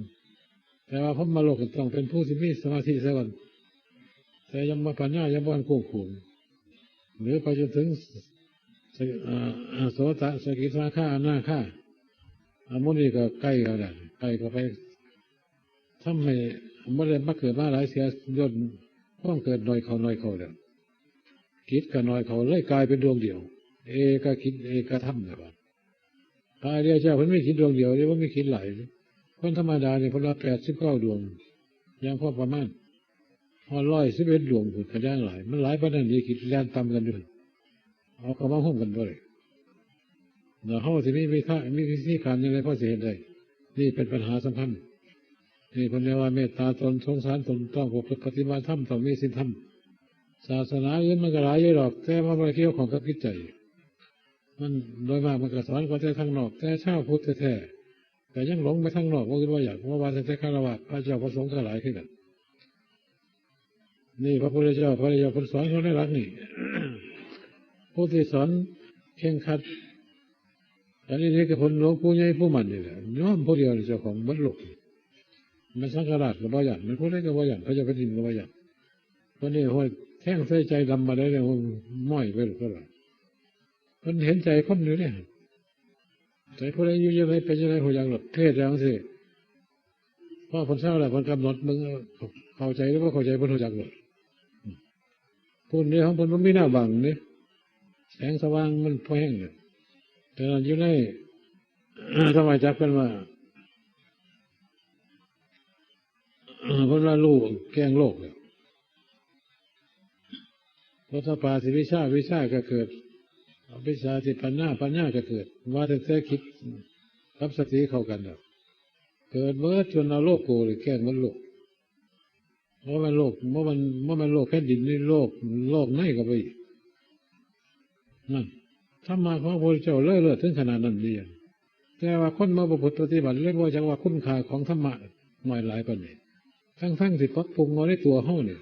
ແຕ່ວ່າພົມມະໂລກກໍຕ້ອງເປັນຜູ້ທີ່ມີສະມາທິຊະກ່ອນ ແຕ່ຍັງບໍ່ປັນຍາຍັງບໍ່ທັນກວ້າງຂວາງ ຫຼືໄປຈົນເຖິງ ສະ ອາ ອາ ໂສຕະ ສະກິທາຄາ ອະນາຄາ ອາ ໝູ່ນີ້ກໍໃກ້ເຂົ້າແລ້ວ ໃກ້ເຂົ້າໄປ ທຳໃຫ້ບໍ່ໄດ້ມາເກີດມາຫຼາຍເສຍ ຍ້ອນຄວາມເກີດໜ້ອຍເຂົ້າ ໜ້ອຍເຂົ້າແລ້ວ ກິດກໍໜ້ອຍເຂົ້າ ເລີຍກາຍເປັນດວງດຽວ ເອກະກິດ ເອກະທຳ ແລ້ວວ່າ ພະອະລິຍະເຈົ້າເພິ່ນມີກິດດວງດຽວເດ້ ບໍ່ມີກິດຫຼາຍ. ຄົນທຳມະດານີ້ເພິ່ນວ່າແປດສິບເກົ້າດວງ ຢ່າງພໍປະມານ ຮອດຮ້ອຍສິບເອັດດວງພຸ້ນ ກະຢ່າງຫຼາຍ. ມັນຫຼາຍປານນັ້ນເດ້ ກິດແລ່ນຕຳກັນຢູ່ ເອົາເຂົ້າມາໂຮມກັນບໍ່ໄດ້. ແລ້ວເຮົາຊິມີວິທີ ມີວິທີການຈັ່ງໃດພໍຊິເຮັດໄດ້? ນີ້ເປັນປັນຫາສຳຄັນ. ນີ້ເພິ່ນເອີ້ນວ່າເມດຕາຕົນ ສົງສານຕົນ ຕ້ອງປະພຶດປະຕິບັດທຳ ຕ້ອງມີສິນທຳ. ສາສະໜາອື່ນມັນກໍຫຼາຍຢູ່ດອກ ແຕ່ວ່າບໍ່ໄດ້ກ່ຽວຂ້ອງກັບຈິດໃຈ. ມັນໂດຍມາກມັນກໍສອນກວ່າແຕ່ທາງນອກ ແຕ່ຊາວພຸດແທ້ໆກໍຍັງຫຼົງໄປທາງນອກ ບໍ່ຄິດວ່າຢາກ ບໍ່ວ່າແຕ່ຄາລະວາດ ພະເຈົ້າພະສົງກໍຫຼາຍຄືກັນ. ນີ້ພະພຸດທະເຈົ້າ ພະເຈົ້າເພິ່ນສອນເຮົາໃນຫຼັກນີ້ ຜູ້ທີ່ສອນເຄັ່ງຄັດ ອັນນີ້ຄືເພິ່ນ ຫຼວງປູ່ໃຫຍ່ ປູ່ໝັ້ນນີ້ແຫຼະ ຍອມຜູ້ດຽວນີ້ເຈົ້າຂອງເບິດໂລກ. ແມ່ນສັງຄະລາດກໍບໍ່ຢ້ານ ແມ່ນຜູ້ໃດກໍບໍ່ຢ້ານ ພະເຈົ້າແຜ່ນດິນກໍບໍ່ຢ້ານ. ເພິ່ນນີ້ ໂອ້ຍ ແທງໃສ່ໃຈດຳບາດໃດແລ້ວ ມ້ອຍໄປໂລດ. ເພິ່ນເຫັນໃຈຄົນຢູ່ເດ້ ໃຈຜູ້ໃດຢູ່ຈັ່ງໃດ ເປັນຈັ່ງໃດ ຮູ້ຈັກໂລດ. ເທດຈັ່ງຊີ້ ພໍເພິ່ນເຊົາແລ້ວ ເພິ່ນກຳນົດເບິ່ງ ເຂົ້າໃຈຫຼືບໍ່ເຂົ້າໃຈ ເພິ່ນຮູ້ຈັກໂລດ. ພຸ້ນເດ້ ຂອງເພິ່ນບໍ່ມີແນວບັງເດ້ ແສງສະຫວ່າງມັນພໍແຮງເດ້. ແຕ່ນັ້ນຢູ່ໃນທຳມະຈັກ ເພິ່ນວ່າ ເພິ່ນວ່າຮູ້ແຈ້ງໂລກແລ້ວ. ໂສດາປາດຊິວິຊາ ວິຊາກໍເກີດ ອະວິຊຊາຕິປັນຍາ ປັນຍາກໍເກີດ. ວ່າຕັ້ງແຕ່ຈິດກັບສະຕິເຂົ້າກັນແລ້ວ ເກີດເບິດ ຈົນອະໂລໂກເລີຍ ແຈ້ງເບິດໂລກ. ບໍ່ແມ່ນໂລກ ບໍ່ແມ່ນ ບໍ່ແມ່ນໂລກແຜ່ນດິນນີ້ ໂລກ ໂລກໃນກໍໄປອີກ. ນັ້ນ ທຳມະຂອງພະພຸດທະເຈົ້າເລີດເລີດເຖິງຂະໜາດນັ້ນເດ. ແຕ່ວ່າຄົນມາປະພຶດປະຕິບັດເລີຍບໍ່ຈັກວ່າຄຸນຄ່າຂອງທຳມະນ້ອຍຫຼາຍປານໃດ ທັງໆທີ່ປັບປຸງເອົາໃນຕົວເຮົານີ້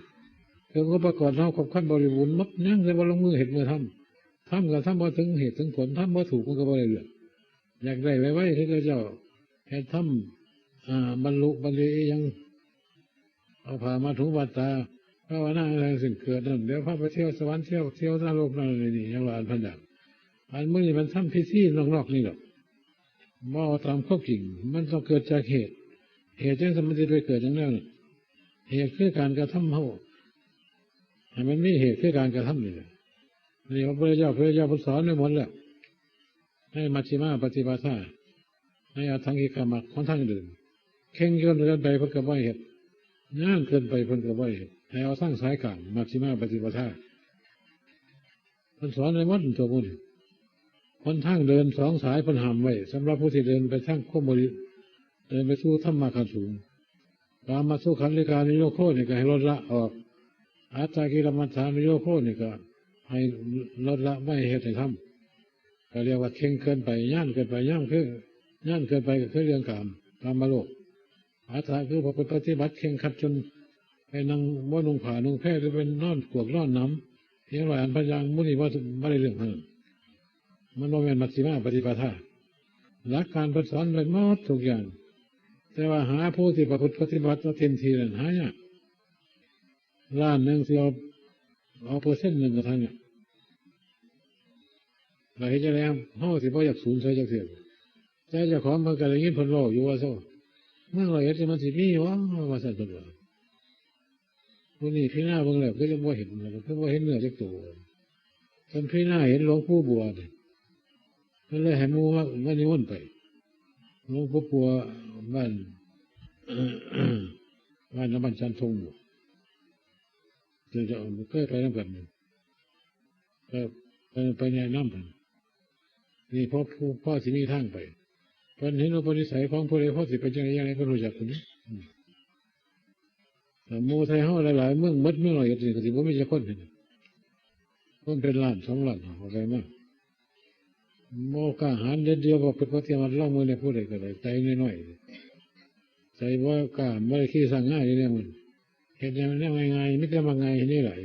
ເຄື່ອງອຸປະກອນເຮົາຄົບຄັນບໍລິບູນໝົດ ຍັງແຕ່ບໍ່ລົງມືເຮັດມືທຳ. ທຳກໍທຳບໍ່ເຖິງເຫດເຖິງຜົນ ທຳບໍ່ຖືກມັນກໍບໍ່ໄດ້ເລື່ອງ. ຢາກໄດ້ໄວໆ ຄືເຂົາເຈົ້າເຮັດທຳ ອາ ບັນລຸບັນລີອີ່ຫຍັງ ເອົາຜ້າມາຖຸງບາດຕາ ພາວະນາຈັ່ງຊີ້ເກີດນັ້ນ ດຽວພາໄປທ່ຽວສະຫວັນ ທ່ຽວ ທ່ຽວນະລົກນັ້ນນີ້ ຫຍັງວ່າອັນພັນຢ່າງ. ອັນມື້ນີ້ມັນທຳພິທີນອກໆນີ້ດອກ ເວົ້າຕາມຄວາມຈິງ ມັນຕ້ອງເກີດຈາກເຫດ ເຫດຈັ່ງຊັ້ນມັນຊິໄປເກີດຫຍັງແນວນັ້ນ. ເຫດຄືການກະທຳເຮົາ ໃຫ້ມັນມີເຫດຄືການກະທຳນີ້ແຫຼະ. ນີ້ພະພຸດທະເຈົ້າ ພະເຈົ້າເພິ່ນສອນໄວ້ໝົດແລ້ວ ໃນມັດຊິມາປະຕິປະທາ ໃນອັດຖັງກິກະມັກ ຫົນທາງເດີນ. ເຄັ່ງຈົນເກີນໄປເພິ່ນກໍບໍ່ໃຫ້ເຮັດ ຍານເກີນໄປເພິ່ນກໍບໍ່ໃຫ້ເຮັດ ໃຫ້ເອົາທາງສາຍກາງ ມັດຊິມາປະຕິປະທາ. ເພິ່ນສອນໄວ້ໝົດຕົວະໝູ່ນີ້. ຫົນທາງເດີນສອງສາຍເພິ່ນຫ້າມໄວ້ ສຳລັບຜູ້ທີ່ເດີນໄປທາງຄວາມບໍລິ ເດີນໄປສູ່ທຳມະຂັ້ນສູງ. ກາມະສຸຂັນລິການຸໂຍໂຄນີ້ກໍໃຫ້ລົດລະອອກ ອັດຕະກິລະມັດຖານຸໂຍໂຄນີ້ກໍໃຫ້ລົດລະ ບໍ່ໃຫ້ເຮັດໃຫ້ທຳ. ກໍລຽກວ່າເຄັ່ງເກີນໄປ ຍານເກີນໄປ ຍານຄື ຍານເກີນໄປກໍຄືເລື່ອງກາມ ກາມະໂລກ. ອັດຕະຄືປະພຶດປະຕິບັດເຄັ່ງຄັດຈົນໄປນັ່ງບໍ່ນຸ່ງຜ້ານຸ່ງແພ ຫຼືໄປນອນກວກນອນໜຳ ພຽງຮ້ອຍອັນພັນຢ່າງ ໝູ່ນີ້ບໍ່ ບໍ່ໄດ້ເລື່ອງເພິ່ນ. ມັນບໍ່ແມ່ນມັດຊິມາປະຕິປະທາ. ຫຼັກການເພິ່ນສອນໄວ້ໝົດທຸກຢ່າງ ແຕ່ວ່າຫາຜູ້ທີ່ປະພຶດປະຕິບັດເຕັມທີ່ນັ້ນຫາຍາກ. ລ້ານໜຶ່ງຊິເອົາ ເອົາເປີເຊັນໜຶ່ງກໍທັນ. ແລ້ວເຮັດຈັ່ງໃດ ເຮົາຊິບໍ່ຢາກສູນໃສ່ຈັກເທື່ອ? ແຕ່ເຈົ້າຂອງເພິ່ນກໍໄດ້ຍິນເພິ່ນເວົ້າຢູ່ວ່າ ເມືອງຮ້ອຍເອັດນີ້ມັນຊິມີຫວາ ວ່າຊັ້ນເພິ່ນວ່າ. ຜູ້ນີ້ພິຈາລະນາເບິ່ງແລ້ວຄືຍັງບໍ່ເຫັນ ຄືບໍ່ເຫັນເນື້ອຈັກໂຕ. ເພິ່ນພິຈາລະນາເຫັນຫຼວງປູ່ບົວນີ້ ເພິ່ນເລີຍໃຫ້ໝູ່ມາ ມານິມົນໄປ. ຫຼວງປູ່ບົວບ້ານ ບ້ານ ບ້ານຈັນທົງບໍ ເຈົ້າເຄີຍໄປນຳກັນ ກໍໄປ ໄປແນະນຳເພິ່ນ. ນີ້ພໍ ພໍຊິມີທາງໄປ. ເພິ່ນເຫັນອຸປະນິໄສຂອງຜູ້ໃດ ພໍຊິເປັນຈັ່ງໃດ ຈັ່ງໃດ ເພິ່ນຮູ້ຈັກພຸ້ນເດ້. ອືມ ແຕ່ໝູ່ໄທເຮົາຫຼາຍໆ ເມືອງ ໝົດເມືອງຮ້ອຍເອັດນີ້ ກໍຊິບໍ່ມີຈັກຄົນເຫັນ. ຄົນເປັນລ້ານສອງລ້ານເອົາໄປມາ ບໍ່ກ້າຫານເດັດດ່ຽວ ບໍ່ປະຕິບັດລອງມືໃນຜູ້ໃດກໍໄດ້ ໃຈນ້ອຍໆ ໃຈບໍ່ກ້າ ບໍ່ໄດ້ຂີ່ຊ້າງງາຢູ່ແນວມັນ. ເຮັດຫຍັງແນວງ່າຍໆ ມີແຕ່ມັກງ່າຍເຮັດໜີຫຼາຍ.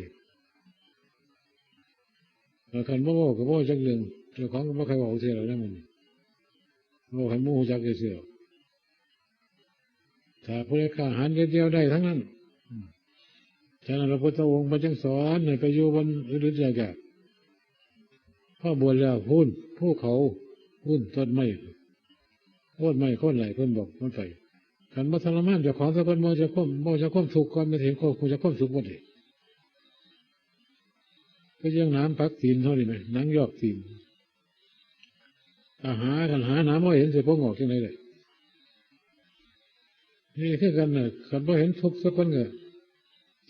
ແລ້ວຄັນບໍ່ເວົ້າກໍບໍ່ຈັກເລື່ອງ ເຈົ້າຂອງກໍບໍ່ຄ່ອຍເວົ້າເທື່ອແລ້ວນະ ມັນເວົ້າໃຫ້ໝູ່ຮູ້ຈັກຊື່ໆ. ຖ້າຜູ້ໃດກ້າຫານເດັດດ່ຽວໄດ້ທັງນັ້ນ. ອືມ ສະນັ້ນພະພຸດທະອົງເພິ່ນຈຶ່ງສອນໃຫ້ໄປຢູ່ບ່ອນອຶດໆຢາກໆ. ພໍບວດແລ້ວພຸ້ນ ພູເຂົາ ພຸ້ນ ຕົ້ນໄມ້ ໂຄນໄມ້ໂຄນໄຫຼ ເພິ່ນບອກມັນໄປ. ຄັນບໍ່ທໍລະມານເຈົ້າຂອງຊະກ່ອນ ບໍ່ຈະຄວາມ ບໍ່ຈະຄວາມທຸກກ່ອນ ມັນຊິເຫັນຄວາມ ຮູ້ຈັກຄວາມສຸກບໍ່ໄດ້. ຄືຈັ່ງໜາມປັກຕີນເຮົານີ້ແໝ ໜັງຍອກຕີນ. ຖ້າຫາ ຄັນຫາໜາມບໍ່ເຫັນ ຊິປົງອອກຈັ່ງໃດໄດ້? ນີ້ຄືກັນນະ ຄັນບໍ່ເຫັນທຸກຊະກ່ອນ ກໍ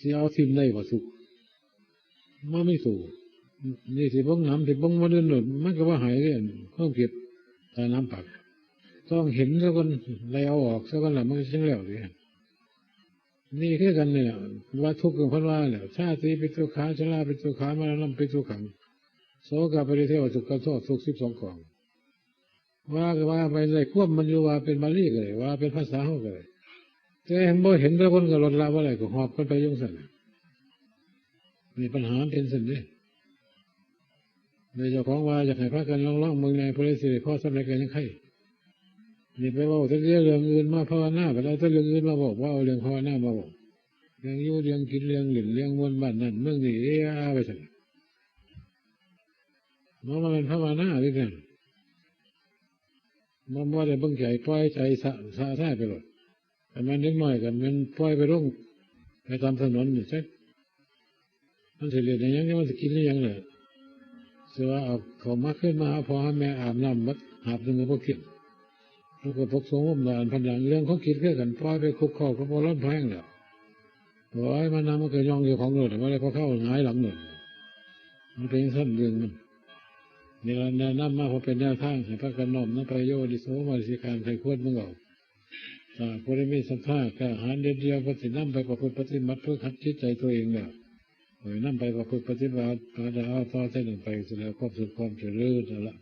ຊິເອົາຖິ້ມໄດ້ບໍ່ທຸກ? ບໍ່ມີໂຕ. ນີ້ຊິເບິ່ງໜາມ ຊິເບິ່ງບໍ່ເດີນໂລດ ມັນກໍບໍ່ຫາຍເດ້ ຄວາມຄິດ. ຖ້າໜາມປັກ ຕ້ອງເຫັນຊະກ່ອນ ໄລ່ເອົາອອກຊະກ່ອນລະ ມັນກໍຈຶ່ງແລ້ວເດ້. ນີ້ຄືກັນນີ້ແຫຼະ ວ່າທຸກ ເພິ່ນວ່າແຫຼະ ຊາຕິປິທຸກຂາ ຊະລາປິທຸກຂາ ມະລະນະປິທຸກຂັງ. ໂສກະປະລິເທວະທຸກຂະໂທດ ທຸກສິບສອງກອງ ວ່າກໍວ່າໄປ ໃນຄວາມມັນຢູ່ ວ່າເປັນບາລີກໍໄດ້ ວ່າເປັນພາສາເຮົາກໍໄດ້ ແຕ່ບໍ່ເຫັນແຕ່ຄົນກໍລົດລະບໍ່ໄດ້ ກໍຫອບກັນໄປຢູ່ຈັ່ງຊັ້ນ. ນີ້ປັນຫາມັນເປັນຊັ້ນເດ້. ແລະເຈົ້າຂອງວ່າຢາກໃຫ້ພາກັນລອງໆເບິ່ງແດ່ ຜູ້ໃດຊິໄດ້ພໍສ່ຳໃດກໍຍັງໄຄ. ນີ້ໄປເວົ້າແຕ່ເລື່ອງອື່ນມາພາວະນາ ບັດເອົາແຕ່ເລື່ອງອື່ນມາເວົ້າ ບໍ່ເອົາເລື່ອງພາວະນາມາເວົ້າ ເລື່ອງຢູ່ເລື່ອງກິນ ເລື່ອງຫຼິ້ນ ເລື່ອງມ່ວນບ້ານນັ້ນເມືອງນີ້ ເອອາໄປຊັ້ນ. ບໍ່ ບໍ່ແມ່ນພາວະນາເດ້ ນັ້ນ ບໍ່ ບໍ່ໄດ້ເບິ່ງໃຈ ປ່ອຍໃຈສະ ສະສາຍໄປໂລດ. ຄັນແມ່ນເດັກນ້ອຍກໍແມ່ນປ່ອຍໄປລົງໄປຕາມຖະໜົນນີ້ ຈັກມັນຊິຫຼິ້ນອີ່ຫຍັງ ຈັກມັນຊິກິນອີ່ຫຍັງແຫຼະ. ຊິວ່າເອົາເຂົ້າມາຄືນມາຫາພໍ່ຫາແມ່ ອາບນ້ຳໝົດຫາບໜຶ່ງກໍບໍ່ກິນ. ມັນກໍປົກສົງໂຮມດອກອັນພັນຫຼັງ ເລື່ອງຂອງກິນຄືກັນ ປ່ອຍໄປຄຸກເຄົ້າກັບບໍ່ລອນແພງແລ້ວ. ໂອ້ຍ ມານຳມັນກໍຍ່ອງເຈົ້າຂອງໂລດ ບໍ່ໄດ້ພໍເຂົ້າຫງາຍຫຼັງໂລດ. ມັນເປັນຈັ່ງຊັ້ນເລື່ອງມັນ. ນີ້ລະແນະນຳມາເພື່ອເປັນແນວທາງໃຫ້ພາກັນນ້ອມນຳໄປ ໂຍນິໂສມະນະສິການ ໃຫ້ຄວນເບິ່ງເອົາ. ຖ້າຜູ້ໃດມີສັດທາກ້າຫານເດັດດ່ຽວ ເພິ່ນຊິນຳໄປປະພຶດປະຕິບັດ ຝຶກຫັດຈິດໃຈຕົວເອງແລ້ວ ໃຫ້ນຳໄປປະພຶດປະຕິບັດ ເອົາຕໍ່ແຕ່ນັ້ນໄປ ຊິໄດ້ຮັບຄວາມສຸກຄວາມຈະເລີນ ນັ້ນລະ.